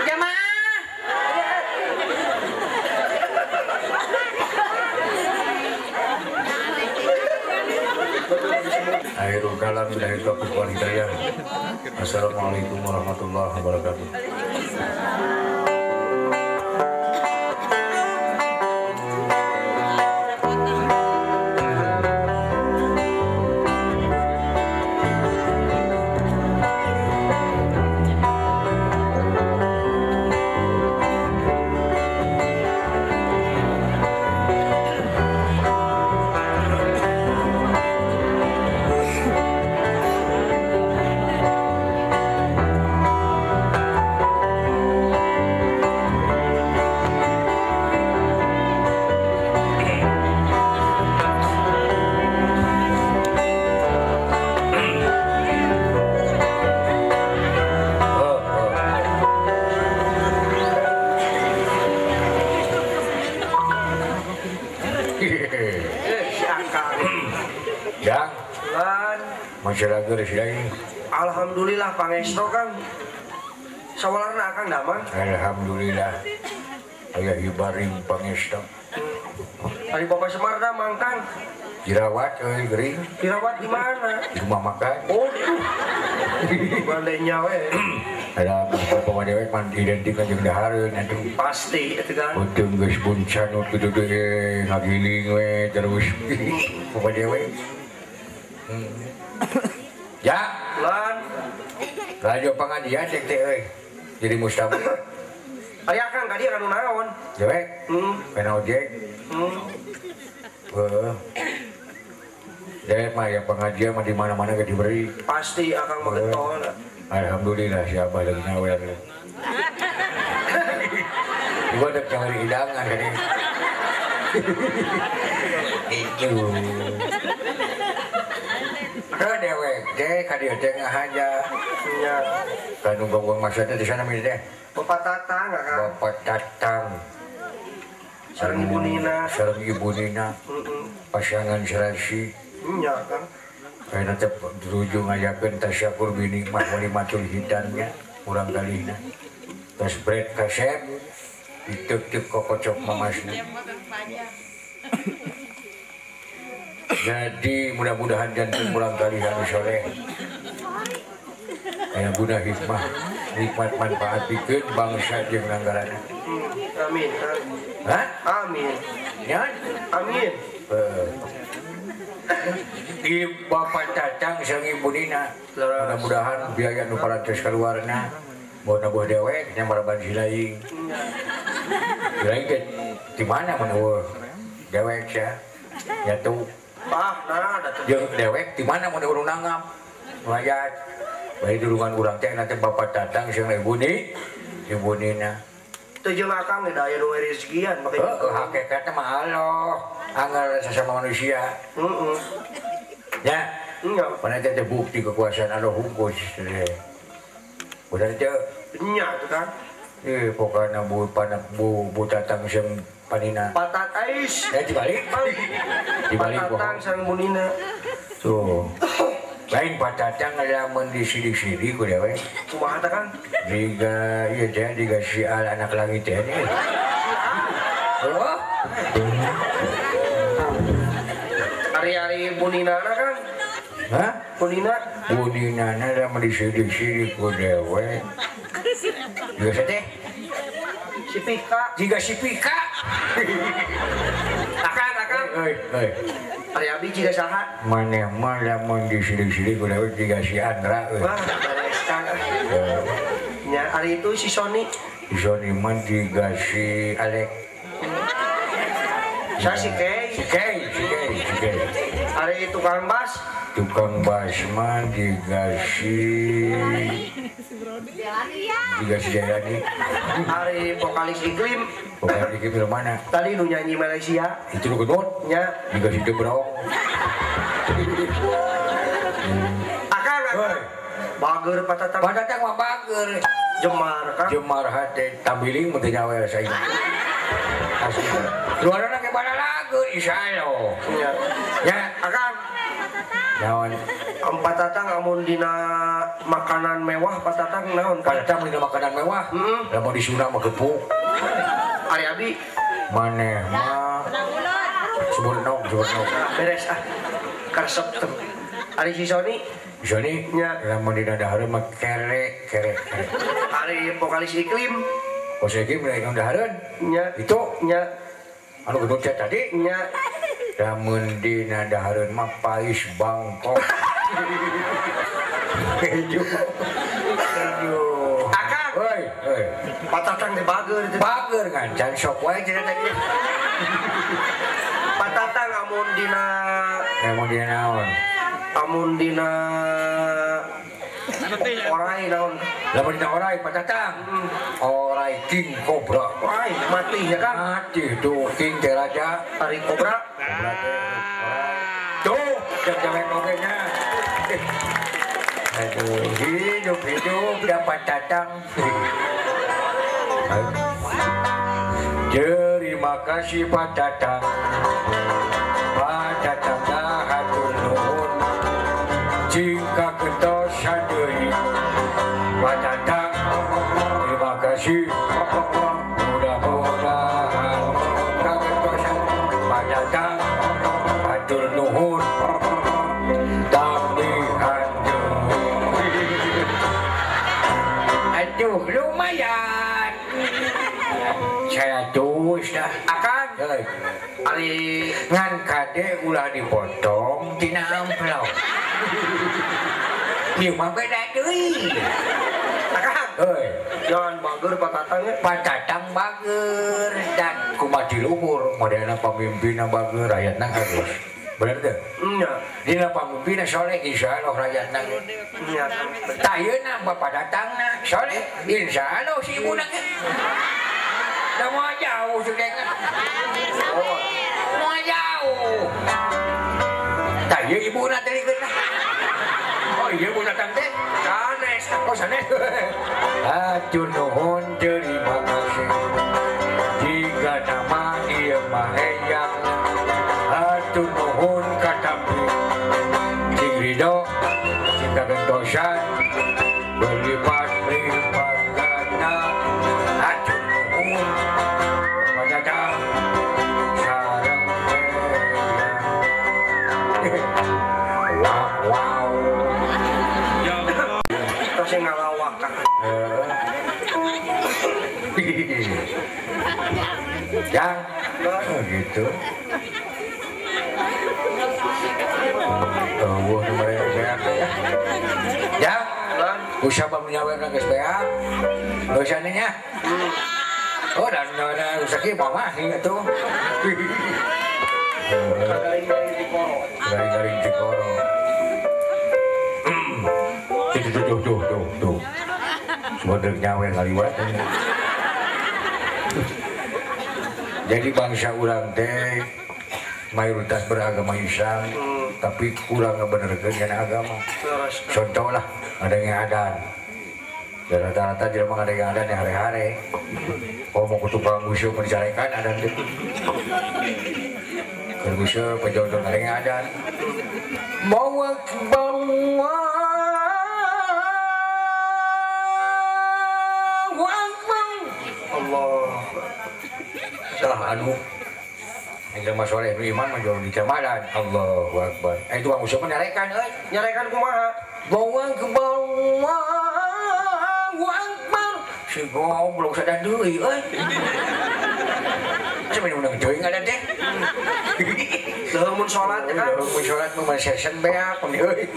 jamaah. Akhirul kalam billahi taufiq wal hidayah. Assalamualaikum warahmatullahi wabarakatuh. Alhamdulillah pangestu Kang. Sawalarna Akang damang. Alhamdulillah. Aya hibaring pangestu. Ari Bapak Semar damang Kang. Dirawat euy gering. Dirawat di mana? Di rumah makan. Oh. Bandenya we. Ada bapak dewek man identik jeung dahareun atuh. Pasti eta Kang. Utung geus buncanut kitu teh ngagiling we terus. Bapak dewek. Ya, lan. Rajo pengajian cek teh euy. Jadi mustahil. Aya Kang ka dieu anu naon? Dewek. Kena ojek. Heeh. Dewek mah ya pengajian mah di mana-mana ge diberi. Pasti Akang mah getol. Alhamdulillah siapa lagi nyawer. Gua udah cari hidangan tadi. Itu. Teu dewek teh ka dieu teh ngahaja. Nya. Kanu gonggong maksudna di sana mah teh. Bapak Tatang Akang. Bapak Tatang. Sareng Ibu Nina. Sareng Ibu Nina. Pasangan serasi. Nya Kang. Kayaknya teh rujuk ngajakeun tasyakur binikmah walimatul hidannya kurang kalihna. Tos bread kasep diteuk-teuk kokocok mamasna. Jadi mudah-mudahan jantan kurang kalih anu soleh. Aya guna hikmah, nikmat manfaat pikeun bangsa jeung nanggarana. Amin. Hah? Amin. Ya? Amin. Di Bapak Tatang sareng Ibu Nina. Mudah-mudahan biaya nu parantos kaluarna mau nabuh dewek nya maraban silaing. Silaing teh di mana mun eueuh dewek sia? Nya tuh. Ah, nah da teh. Jeung dewek di mana mun urang nanggap? Mayat. Bae durungan urang teh nanti Bapak Tatang sareng Ibu Ni, Ibu Nina. Teu jeung Akang da aya nu rezekian make. Heeh, hakikatna mah Allah, anggar sesama manusia. Heeh. Ya. Nya. Mana teh bukti kekuasaan Allah hukum teh. Udah teh nya tuh kan. Eh, pokokna bu panak bu bu Tatang sareng Panina. Patat ais. Ya dibalik. Dibalik Patatang sareng Bu Nina. Tuh. Lain Patatang lamun disidik-sidik ku dewek. Kumaha tah Kang? Jiga ieu teh jiga si Al anak langit teh nih. Oh. Ari-ari Bu Nina na Kang. Hah? Bu Nina. Bu Nina na lamun disidik-sidik ku dewek. Biasa teh si Pika. Jiga si Pika. Akang, akang. Hei, hei. Ari abi jiga saha? Maneh mah lamun disidik-sidik ku dewek jiga si Andra euy. Wah, beres Kang. Nya ari itu si Sony. Si Sony mah jiga si Alek. Sa si Kei. Si Kei, si Kei, si Kei. Ari tukang bas. Tukang bas mah jiga si jiga si Jailani. Ari vokalis Iklim. Vokalis Iklim dari mana? Tadi nu nyanyi Malaysia. Itu nu gendut? Nya. Jiga si Debrok. Akang, akang. Bager Patatang. Patatang mah bager. Jemar Kang. Jemar hate tambiling mun teu nyawer saya. Asli. Luarna ke balalageun insyaallah. Nya. Nya, akang. Naon? Patatang amun dina makanan mewah Patatang naon? Patatang dina makanan mewah? Heeh. Lamun di Sunda mah gepuk. Ari abi maneh mah sebut nog, sebut nog. Beres ah. Karesep teh. Ari si Sony? Sony nya lamun dina dahareun mah kere kere. Ari vokalis Iklim. Vokalis Iklim dina dahareun? Nya. Itu nya. Anu gendut teh tadi? Nya. Lamun dina dahareun mah pais Bangkok. Keju. Keju. Akang. Hoi, hoi. Patatang teh bager teh. Bager ngancan sok wae cenah tadi. Patatang amun dina lamun dina naon? Amun dina orai naon? Lamun dina orai Patatang. Orai King Cobra. Orai mati ya Kang? Mati tuh King teh raja. Ari Cobra. Cobra teh orai. Tuh, jangan oge nya. Aduh, hidup-hidup dapat datang. Terima kasih Pak Tatang. Pak Tatang hatur nuhun. Jika ketosan deui Pak Tatang, terima kasih. Mudah-mudahan kaketosan Pak Tatang hatur nuhun. Aduh, lumayan. 100 dah. Akang. Hei. Ari ngan kade ulah dipotong tina amplop. Ieu mah beda deui. Akang. Hei. Jangan bager Patatang nya. Patatang bager dan kumaha di luhur modelna pamimpinna bager rakyatna harus. Bener teu? Nya. Dina pamimpinna soleh insyaallah rakyatna. Nya. Tah yeuna bapak datangna soleh insyaallah si ibuna ge. Da moal jauh sugeng. Oh. Moal jauh. Tah ieu ibuna teh dikeun. Oh iya Bu datang teh. Sanes. Oh sanes. Hatur nuhun terima kasih. Jika nama ieu mah eyang. Hatur nuhun katampi. Cing ridho, cing kagentosan, berlipat-lipat ganda. Hatur nuhun Bapak sareng eyang. Wow wow. Terus yang ngalawak kan. Yang gitu. Oh, ya, usah menyawerna geus beak. Geus nya. Oh, dan ada usah kieu mah atuh. Garing-garing tikoro. Garing-garing tikoro. Tuh tuh tuh tuh. Sebenarnya nyawer ngaliwat. Jadi bangsa urang teh mayoritas beragama Islam, tapi kurang ngebenerkeun kana agama. Contoh lah, ada yang adan. Ya rata-rata jelema ada yang adan ya hare-hare. Kalau mau ke tukang musuh mencarekan adan teh. Keur musuh penjodoh ada yang adan. Allahu akbar, Allahu akbar. Allah. Salah anu yang jelema soleh beriman mah jauh di jamadan. Allahu akbar. Itu tukang musuh menyarekan euy. Nyarekan kumaha? Allahu akbar, Allahu akbar. Si goblok sadar deui euy. Asa mah undang teuing ada teh. Leuheung mun salat ya kan. Leuheung mun salat mah sesen beak euy.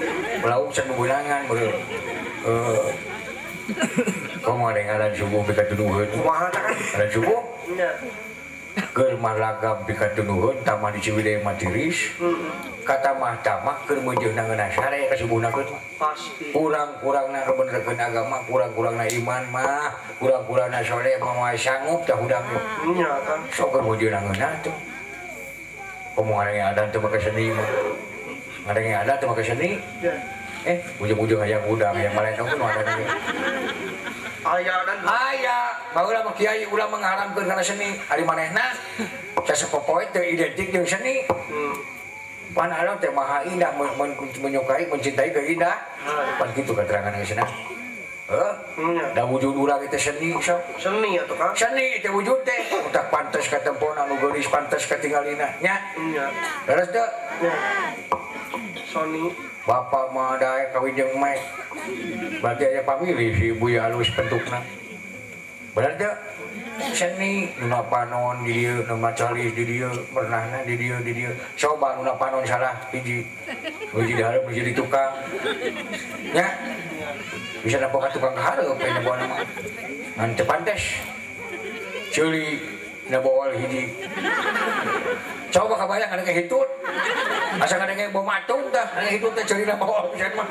Lauk can beunangan beureum. Komo ada yang adan subuh pikatuduheun. Kumaha tah kan? Adan subuh? Nya. Keur malagam pikatuduheun tamah di Ciwidey mah tiris. Katamah-tamah keur meujeuhna ngeunah sare ka subuhna keun mah. Pasti. Kurang-kurangna kabenerkeun agama, kurang-kurangna iman mah, kurang-kurangna soleh mah moal sanggup tah hudang teh. Nya kan. Sok keur meujeuhna ngeunah tuh. Komo ngareng adan teu make seni mah. Ngareng adan teu make seni. Ujung-ujung hayang hudang, hayang malendong nu adan ge. Aya dan aya, baheula mah kiai ulah mengharamkeun kana seni. Ari manehna sasepopoe teu identik jeung seni. Pan Allah teh maha indah menyukai mencintai keindah. Pan kitu keterangan geus cenah. Heuh. Da wujud urang teh seni sok. Seni atuh Kang. Seni teh wujud teh. Utak pantes katempona anu geulis pantes katingalina nya. Nya. Leres teu? Nya. Sony. Bapak mah daek kawin jeung mek. Berarti aya pamilih si ibu ya halus bentukna. Bener teu? Seni nu panon di dieu, nu macalis di dieu, pernahna di dieu di dieu. Coba nu panon salah hiji. Hiji di hareup hiji di tukang. Nya. Bisa nempo ka tukang ka hareup we nempo mah. Ngan teu pantes. Ceuli nabool hiji. Coba kabayang ada hitut. Asa kadang bom matung tah, ada hitut teh ceuli nabool pisan mah.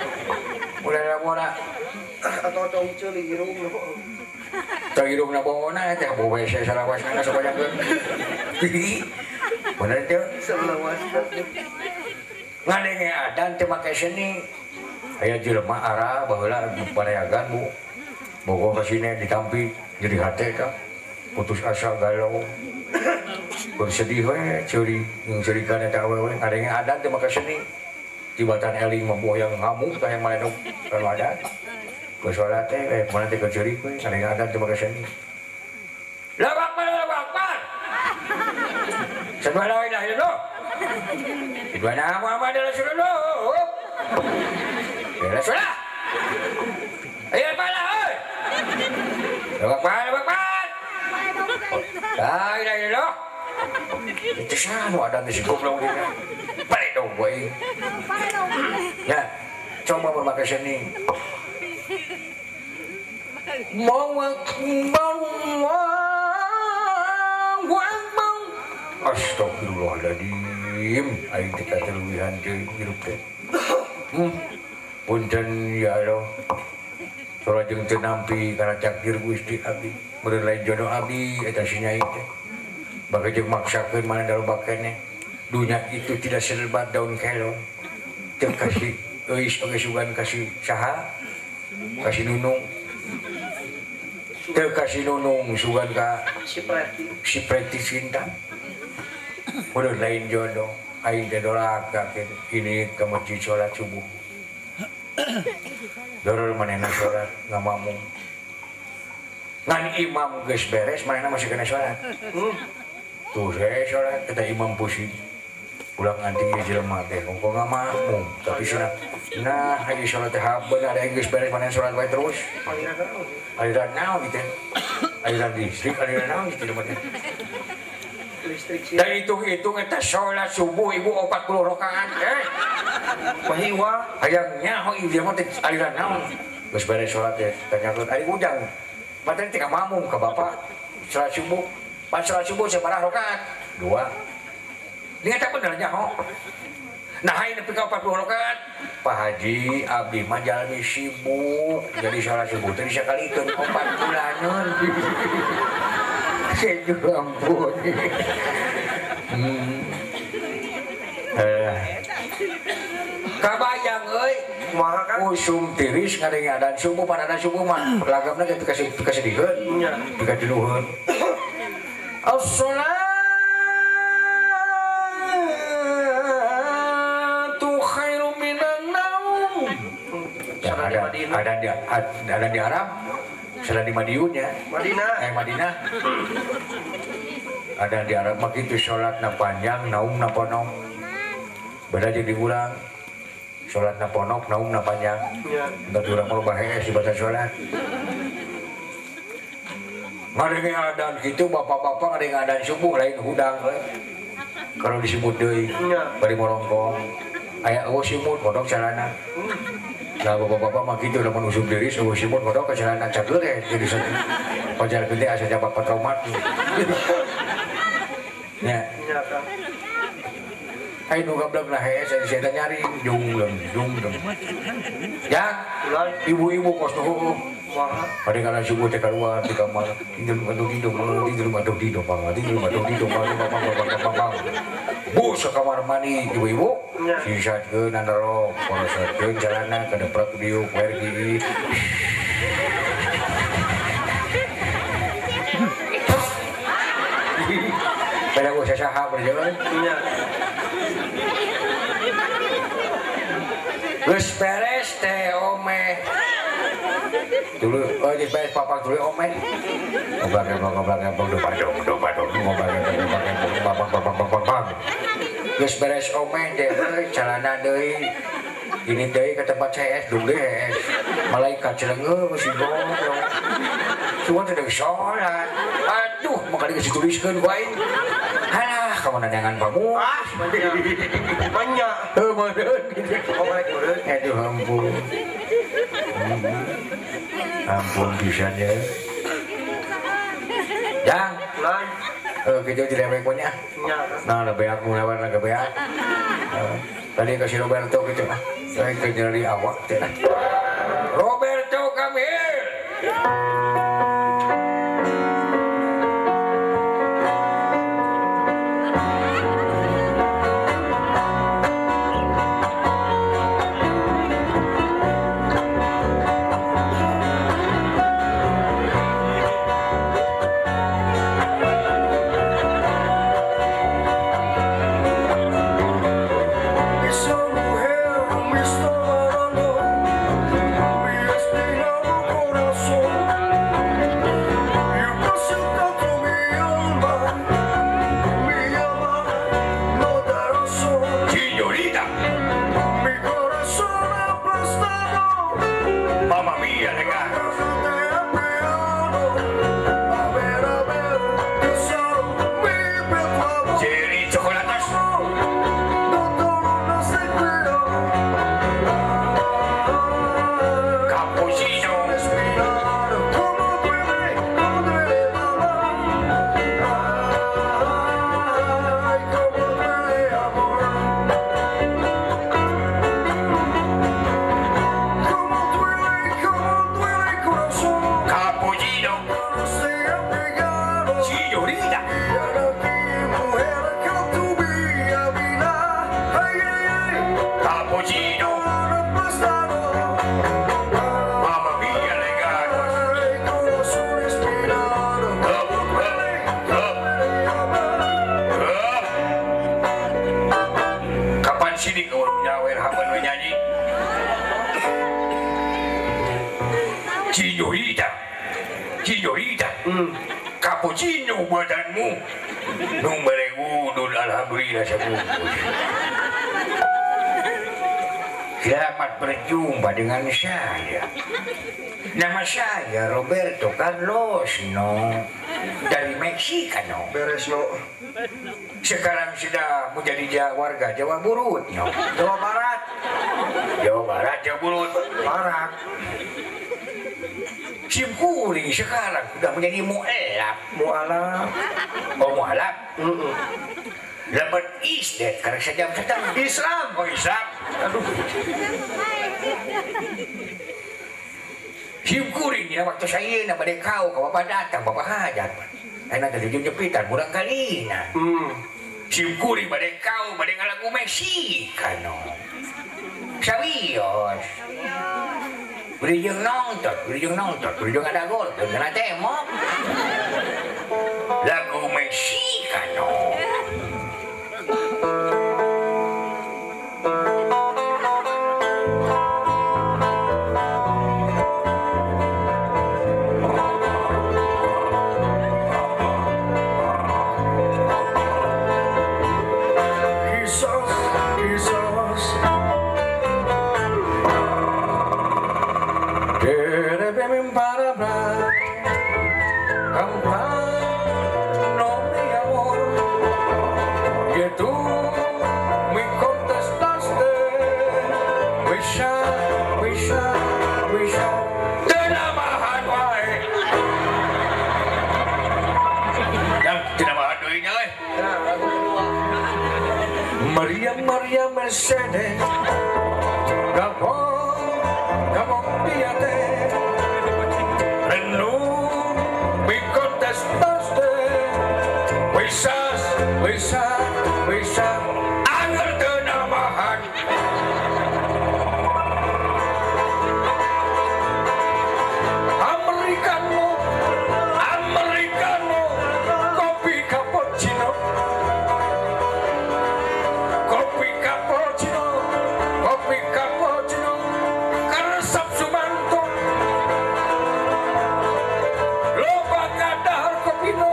Ulah naboona atau tong ceuli irung. Tong irung naboona teh bowe salawasna sabayangkeun. Bener teu? Salawasna. Ngadenge adan teu make seni. Aya jelema ara baheula pareagan Bu. Bogoh ka sini ditampi jadi hate ka. Putus asa galau. Bersedih we ceuri ngeurikan eta awewe ngadenge adan teu make seni. Tibatan eling mah boh yang ngamuk tah yang maledog kalau adan. Geus salat teh mana teh keceurik we ngadenge adan teu make seni. Allahu akbar, Allahu akbar. Asyhadu an la ilaha illallah. Asyhadu anna Muhammadar Rasulullah. Ya Rasulullah. Ayo pala euy. Allahu akbar, Allahu akbar. La ilaha illallah. Itu sanu ada di goblok dia. Balik dong gue. Ya, coba berpakai seni. Allahu akbar, Allahu akbar. Astagfirullahaladzim. Aing teh kateluwihan teh hirup teh. Punten ya Allah. Salat jeung teu nampi kana takdir Gusti abdi. Meureun lain jodoh abdi eta si nyai teh. Bagi jeung maksakeun mana dalu bakene. Dunia itu tidak selebat daun kelong. Teu kasih Euis oge sugan kasih saha? Kasih Nunung. Teu kasih Nunung sugan ka si Preti. Si Preti Cinta. Udah lain jodoh. Aing teh doraka ini ke masjid sholat subuh. Doror manehna sholat ngamamung. Ngan imam geus beres manehna masih kena sholat. Tuh saya sholat eta imam pusing. Pulang anting ieu jelema teh kok ngamamung tapi sholat. Nah, lagi sholat teh habeun ada yang geus beres manehna sholat wae terus. Aliran naon gitu. Aliran listrik, aliran naon gitu jelema teh. Listrik sih. Dan hitung-hitung eta sholat subuh ibu 40 rakaat Pahiwa hayang nyaho ieu mah teh aliran naon. Geus beres sholat teh tanyakeun ari ujang. Padahal teh mamung ka bapak sholat subuh. Pas sholat subuh sabaraha rakaat? 2. Ini eta bener nyaho. Nah, hayang nepi ka 40 rakaat. Pak Haji abdi mah jalmi sibuk. Jadi sholat subuh teh sakalikeun 4 bulaneun. Aduh ampun. Kabayang euy, kumaha kan? Usum tiris ngadeng adan subuh pan adan subuh mah lagamna ge pikasedihkeun. Nya. Pikajenuheun. As-salatu khairum minan naum. Ada di Arab. Salah di Madiun ya. Madinah. Madinah. Ada di Arab mah kitu salatna panjang, naumna ponok. Beda jeung di urang. Salatna ponok, naumna panjang. Iya. Entar urang mah loba hees dibaca salat. Ngadenge adan kitu bapak-bapak ngadenge adan subuh lain hudang euy. Kalau disebut deui bari morongkong. Aya eueuh simut modok calana. Nah, bapak-bapak mah gitu lamun usum diri eueuh simut modok ka calana cager ya jadi satu. Pajar gede asa jabak patromat. Nya. Nya Kang. Ai nu gablek lah hees sia nyari jung deng jung deng. Ya, ibu-ibu kos nu Pada kala subuh teh keluar di kamar, tidur aduh tidur tidur aduh tidur bang, tidur aduh tidur bang, bang bang bang bang. Bus ke kamar mandi ibu-ibu, sisatkeun andarok, porosotkeun jalana kedeprak diuk wergi. Beda gua saha berjalan. Geus beres teh omeh. Dulu, oh di beres papak dulu omeh. Ngoblak ngoblak ngoblak dopa dong dopa dong ngoblak ngoblak ngoblak bang bang bang bang. Geus beres omeh teh euy calana deui. Ini deui ke tempat CS dung deui HS. Malaikat celengeuh si goblok. Cuma teh salat. Aduh, maka geus dituliskeun ku aing. Halah, ka mana neangan pamu? Ah, banyak. Heuh, meureun. Oh, meureun. Aduh, ampun. Ampun pisannya. Jang, gitu tidak baik banyak. Nah, lebih aku lewat lagi beak. Tadi kasih Roberto gitu lah. Saya kejar di awak. Roberto, come here. Corazón. Señorita, señorita, cappuccino buatanmu. Numere uno, alhamdulillah sebungkus. Selamat berjumpa dengan saya. Nama saya Roberto Carlos, no, dari Meksika, no. Beres, no. Sekarang sudah menjadi warga Jawa Burut, no. Jawa Barat. Jawa Barat, Jawa Burut. Barat. Simkuring sekarang sudah menjadi mu'alaf. Mu'alaf. Oh, mu'alaf? Dapat isdet karena sejam setengah. Islam. Oh, Islam. Aduh. Simkuring ya waktu saya nak balik kau, kau bapak datang, bapak hajat. Enak jadi jepitan kurang kali nah. Simkuring balik kau, balik lagu Meksika no. Sabios. Berijung nonton, berijung nonton, berijung ada gol, kena tembok. Lagu Meksika no. Maria, Maria Mercedes, Gabon, Gabon, píate. Renú, me contestaste, Wisas, wisas, wisas, agar tenamahan. Americano, americano, kopi cappuccino. Kopi cappuccino, kopi cappuccino, karesep sumanto. Loba ngadahar kopino,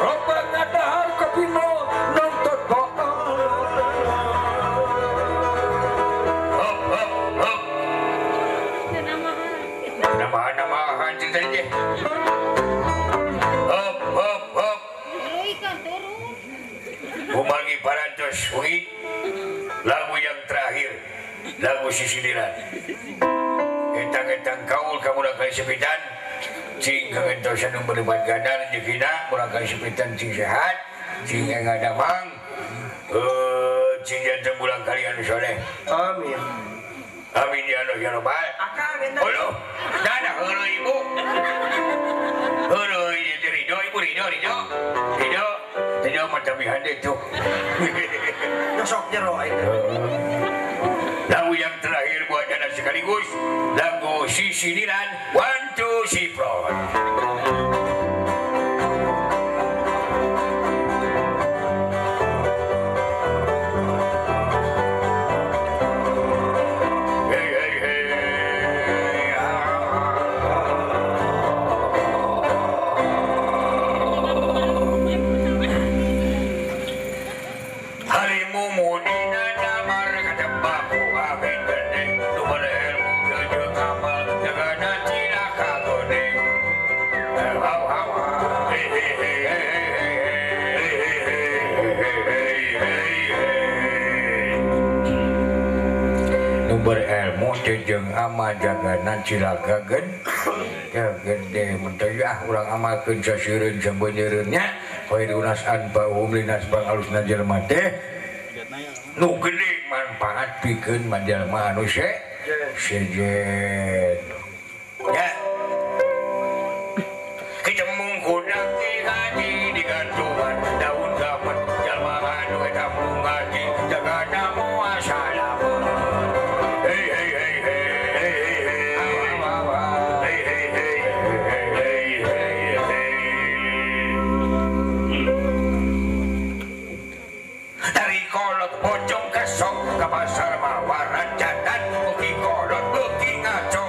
loba ngadahar kopino, nonton bohong. Hop, hop, hop. Namahan-namahan ceritanya. Hop, hop, hop. Kumargi parantos wengi. Lagu yang terakhir, lagu sisiliran. Etang-etang kaul kamu nak kali sepitan, cing kagentosan nu berdebat ganda rezekina, murang kali sepitan cing sehat, cing ngadamang, cing jantan bulan kalian soleh. Amin. Amin ya Allah ya Rabbal. Aduh, nana heureuy ibu. Heureuy ieu ridho ibu ridho ridho. Ridho, ridho mah tabihan deui tuh. Nyosok jero itu. Lagu yang terakhir buat anak sekaligus, lagu Sisiliran 1 2 Siprot. Hey hey hey. Harimu mudina damar kata baku amin gede number ilmu sejuk amal jagana cilaka gede. Hau hau hey hey hey hey hey hey hey hey hey. Number ilmu jeung amal jagana cilaka gede mentayah urang amalkeun saseureun sabeunyereunnya khairunas anfa'uhum linas pangalusna jelema teh nu gede manfaat pikeun jalma anu sejen. Ya. Kita mungkuna hati digantungan daun dapat jalma anu eta mungati jagana moal salamet. Hey hey hey hey hey hey hey hey hey hey hey. Dari kolot pocong kesok ke pasar mawaran jatan beuki kolot beuki ngaco.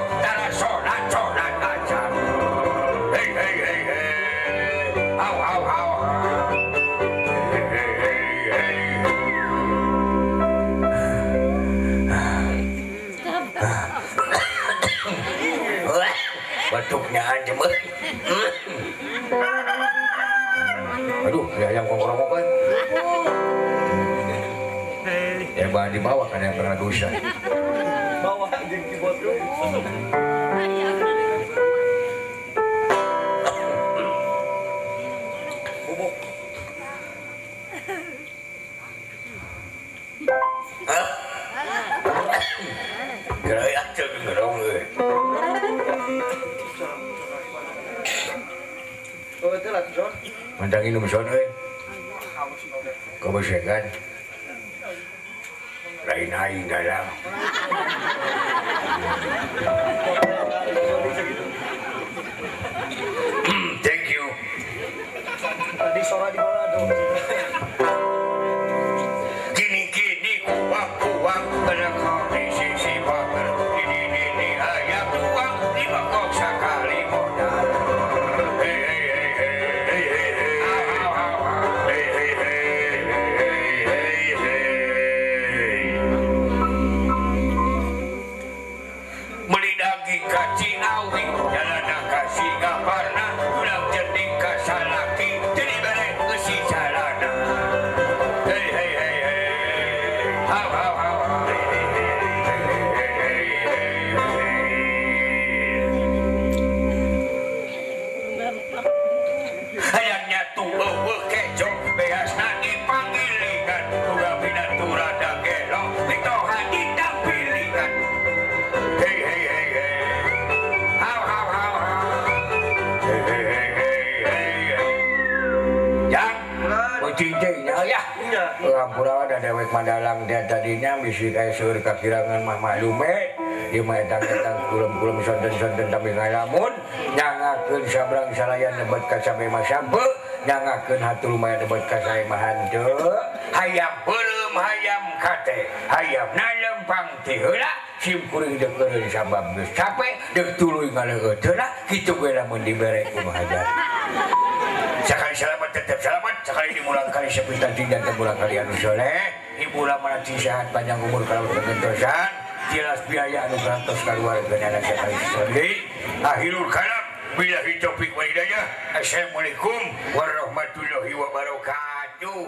ngancem euy. Aduh, ya ayam kongkoromokan. Ya bahan dibawa kan yang pernah dosa. Bawa jeung keyboard. Bubuk. Hah? Geura atuh gerong euy. Oh, itu lah son. Mantang minum son euy. Kebesekan. Lain aing dalam. Thank you. Tadi sora di mana dong? Gini-gini kuang-kuang berkopi sisi baper. Ini ayam tuang di bangkok sekali modal. Hey hey hey hey hey hey. Hey hey hey hey hey. Beli daging kaci awi, jalan kasih gaparna, ulang jeding kasalaki, jadi bere besi calana. Hey hey hey hey, how how how, hey hey hey hey hey hey. Hayangnya tuh eueuh kejo, beasna dipanggilingan, ulah binatura dagelo, mitoha ditampilingan. Hey hey hey hey, how how how how, hey hey hey hey hey. Jang, kucing teh nya ya. Hampura da dewek madalang dia tadinya bisi kaya seueur kakirangan mah maklume ieu mah etang-etang kulem-kulem sonten-sonten tapi ngalamun nyangakeun sabrang salayan lebet ka sabe mah sampe nyangakeun hatur lumayan lebet ka sae mah henteu hayam beureum hayam kate hayam nalempang ti heula sim kuring deukeun sabab geus cape deuk tuluy ngaleueut heula kitu ge lamun dibere ku hajar. Sekali selamat tetap selamat, sekali dimulang kali sepitan dan temulang kali anu soleh, ibu lama nanti sehat panjang umur kalau kegentosan, jelas biaya anu kantos keluar anak sekali sekali. Akhirul kalam, billahi taufik wal hidayah. Assalamualaikum warahmatullahi wabarakatuh.